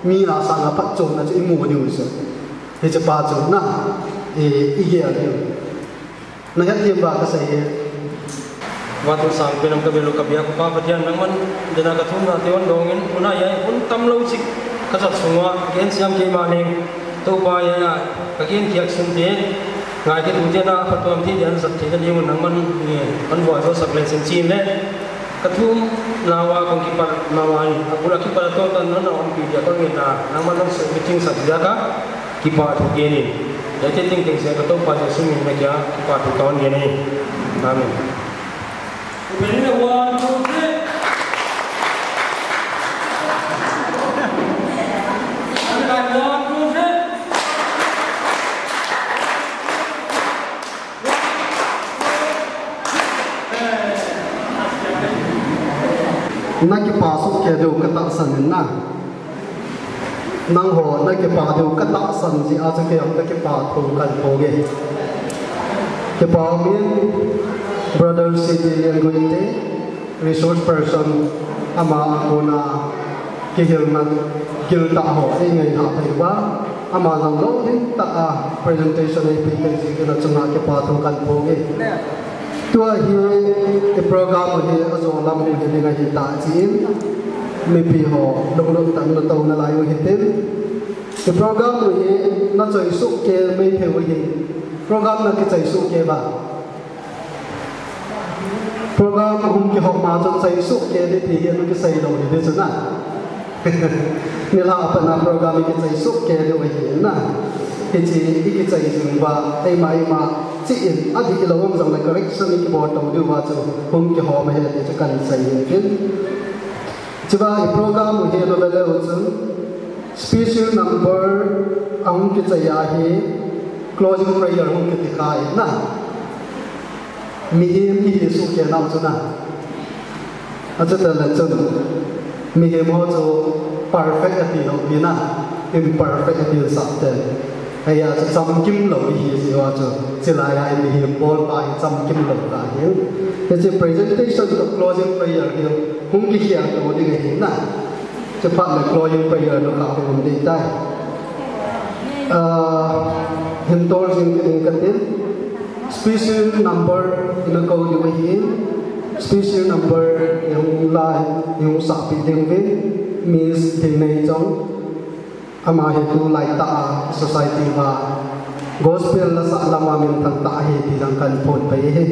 mi a sanga phatchomna chu i mu diu chu. Hiche pa chu na, i, i gel diu. Na hethem uva ka sei e. Vatu sang pen a ka velu ka biak u Pa Pathen nangman dena ka thumna te hon dongin, tuna hi hun tam lou chik ka jat sunga, ka gen siam keima leng. Toupa, hiya ka gen khiak sun te, ngai kit u te na, phattuam thei dia na jat theina ding un nangman, eh, hon vualjoh sak le chin chin le. Ka thumna uva kong kipat nauva hi, abul a kipat a toh tan non na hon pi dia kong ngen na, nangman hon suhmit sak dia ka, kipa thu gen in. Hiche teng teng seh ka Toupa Jesu min a kia, kipa thu ka hon gen e. Amen. One, two, three. One, two, three. Na kipa soh kei diu ka tahsan in na. Nangho na kipa diu ka tahsan jeh a chu kei jong ka kipa thu kan phong e. Kipa min Brother C D Lianguite, resource person, ama a kona kihilna giltah ho ei ngaithah thei uva, ama jong lolhing tah a presentation ei pe thei jeh in achunga kipa thu kan phong e. Tua hi i program u hi ajo lam u hi ding ahi tah jeh in, mipi ho lunglut tah in na tou nalai u hitin. I program u hi na choi soh kei mai thei u hi. Program na kichoi soh kei uva. Program hung kihop ma chun choi soh kei ding ti hi ana kisei lou ding chu na. Nilhah a pat a program i kichai soh kei diu ahi na. Hiche i kichai jing uva, eima eima chi in adih lou um jongle correction i kibol to diu va chu hung kihom ahi ti chu kahin sei in tin. Chuva i program u hi nave leu chun special number ahung kichai ahi, closing prayer hung kiti kha in na. Mihem ihi soh kei nau chu na. Achuti le chun mihem ho chu perfect ati lou pi na, imperfect ati sah te. Hia chu chamkim lou ihi jeh uva chu, chulai a i mihem bol pa hi chamkim lou ta hin. Hiche presentation toh closing prayer hi hung kikhel to ding ahi na. Chuphat le closing prayer toh ka hung um ding tai. Ah, hin tol jing kit ing katin. Special number ina kou diu ahin, special number i hung la, i hung sahpi ding uvin, Miss Dinei Chong, ama hi tulai tah a society uva gospel la sah lama minthang tah ahi ti jong kahin phondoh pai ahi.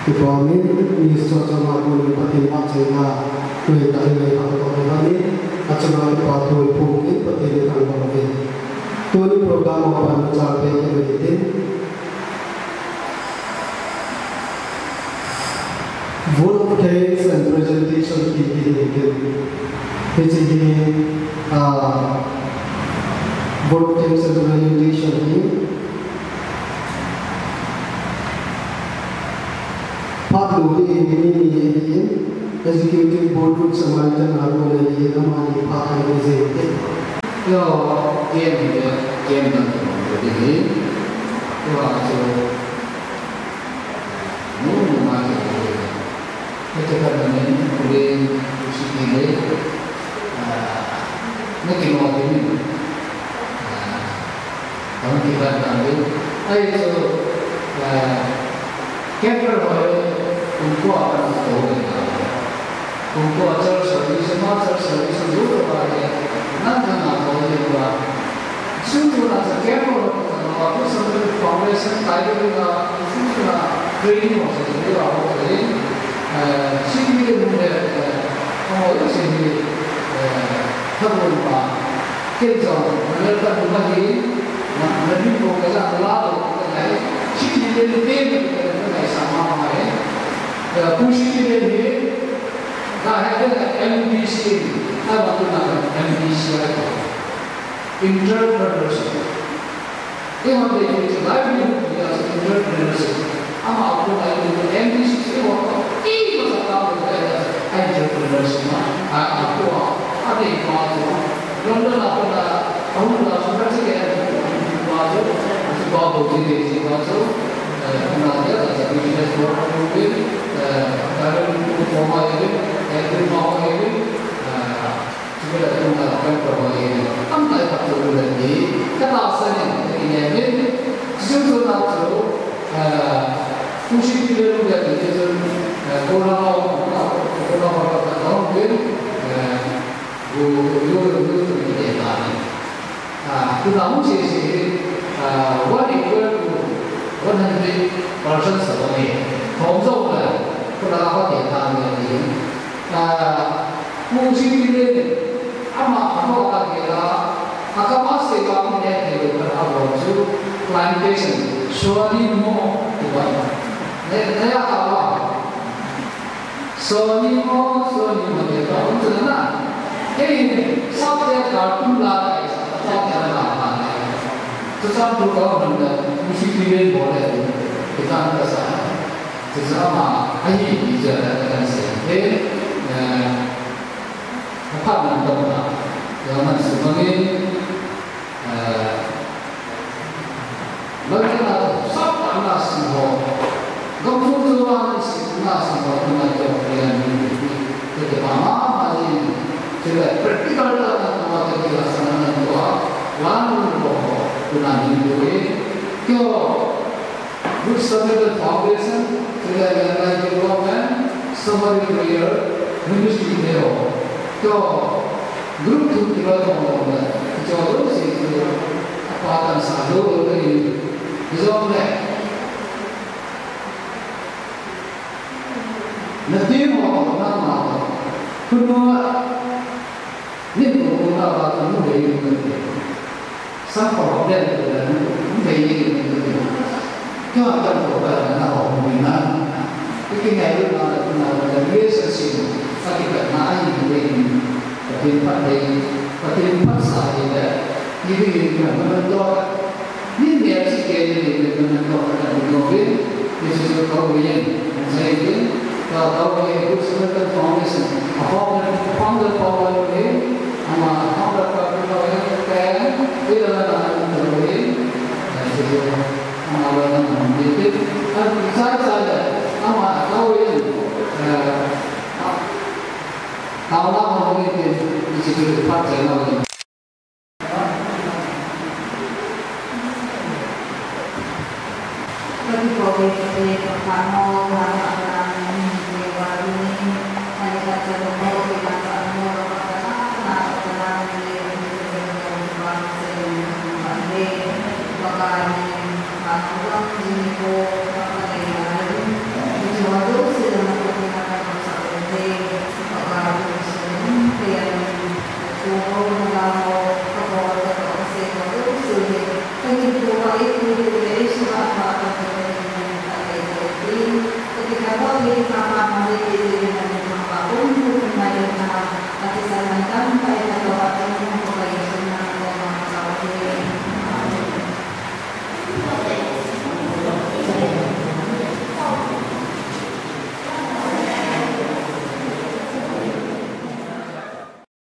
Ipa min, Miss Chongchonga punin Pathen vahchoina, tui ta in lei pha ko ko ni, achunga ipa thu iphong in Pathen in thangvah uve. Tuni program a pan chal pe ke ni tin. Vote of thanks and presentation ki ki ni tin. Hiche hi, ah, vote of thanks and presentation hi. Executive Board Group Samaritan Arbor le hi amani pha khai le jeng te. Yo, ken le, ken dan ko de hi. Yo, a chu. Nu, nu ma ke. Ke te ka ne, le, si ke le. Ah, ne ke no de ni. Ah, Tang ki ban tang din. Ai chu, eh, camper ho hi kum ko a kan to ni. Kum ko a church service, ma church service, lu to ba ni. Nan nan na to ni ba. Chu chu na sa camper ho na ba, ko sa foundation tai ni na, chu chu na training ho sa ni ba ho ni. Eh, si ni ni, eh, ho si ni, eh, ha ko ba. Ken jong, na welcome u ahi, na, na min ko ka ja la lo, ka ngai, chi chi le le te, ka ngai sa ma ma e. Eh, pu chi chi le ni, na he de M B C, na ba tu na M B C a ko. Entrepreneurship. Eiho te chu livelihood ti a chu entrepreneurship. Ama a kon a chu M B C chu eiho te masa tah a chu entrepreneurship ma, a, a kon a, a dei pa chu. London a kon a, a hun la chu na chu ke a pa chu, a chu pa bo ti dei chi pa chu, eh, na ya ta cha business lo a chu, eh, ta ru ko ma ye, eh, ko ma ye, eh, Chule tuna kan promo e, am tai pa tu le ni, ka ta sa ni, ni ne ni, chu chu na chu, eh, tu shi ti le lu ya ni chu, eh, ko na ma, ko na ma ka ta dong ni, eh, gu, gu, gu, gu, gu, ni ne ta ni. Ah, tuna mu che che, ah, one equal to one hundred percent sa ni, thom zo na, ko na ma ka ta ni. Ah, Pu Singh Tile, ama, ama ka kela, akama se ka mi ne te lo ka abo chu plantation, Sony mo, tu ba. Ne, ne ya ka ba. Sony mo, Sony mo te ba, un tu na. Hey, sab te cartoon la, sab te la la. Tu sab tu ka hon da, Pu Singh Tile bole, kita ka sa. Chu chu ama ahi ti chu a kan sei te, eh, aphat lam tah a, ya man sumangin, eh, Lalkena sap ana sim ho, gam chu chu ana sim, ana sim ho, ana kyo kya ni ni, te te ma ma ma ni, te le practical ta na ma te ki la sana na ko, la nu ko, tu na ni ni, kyo, Good Samaritan Foundation, Sri Lanka Development, Samaritan Prayer Ministry te ho. Kyo group thu kilo jong jong le, kyo lo si kyo, apa tan sa lo lo le, kyo jong le. Na team ho, na ma ho. Kuno, ni ko ko na ba, kuno le, kuno le. Sangkhol hop den le, hung thei ni, ni, ni. Keiho a kan ko ka na hop ni na. Ki ki ngai lu na, na, na, relationship. Ka ki ka na ai ni, ni, ni. Pathen phat dei, Pathen phat sa dei le. Ni, ni, ni, na, na, to. Ni, ni, si ke, ni, ni, ni, na, na, to, na, ni, ni, ni. Ni chu chu kau ve yen, an sei yen, ka kau ve Good Samaritan Foundation, a founder, founder kau ve yen, ama founder kau ve yen, ka yen, ila la na na kau ve yen, eh, chu chu, ama la na na ve yen, an sai sai le, ama kau ve yen, eh, a, kau la kau ve yen, chu chu phat chai na ve yen.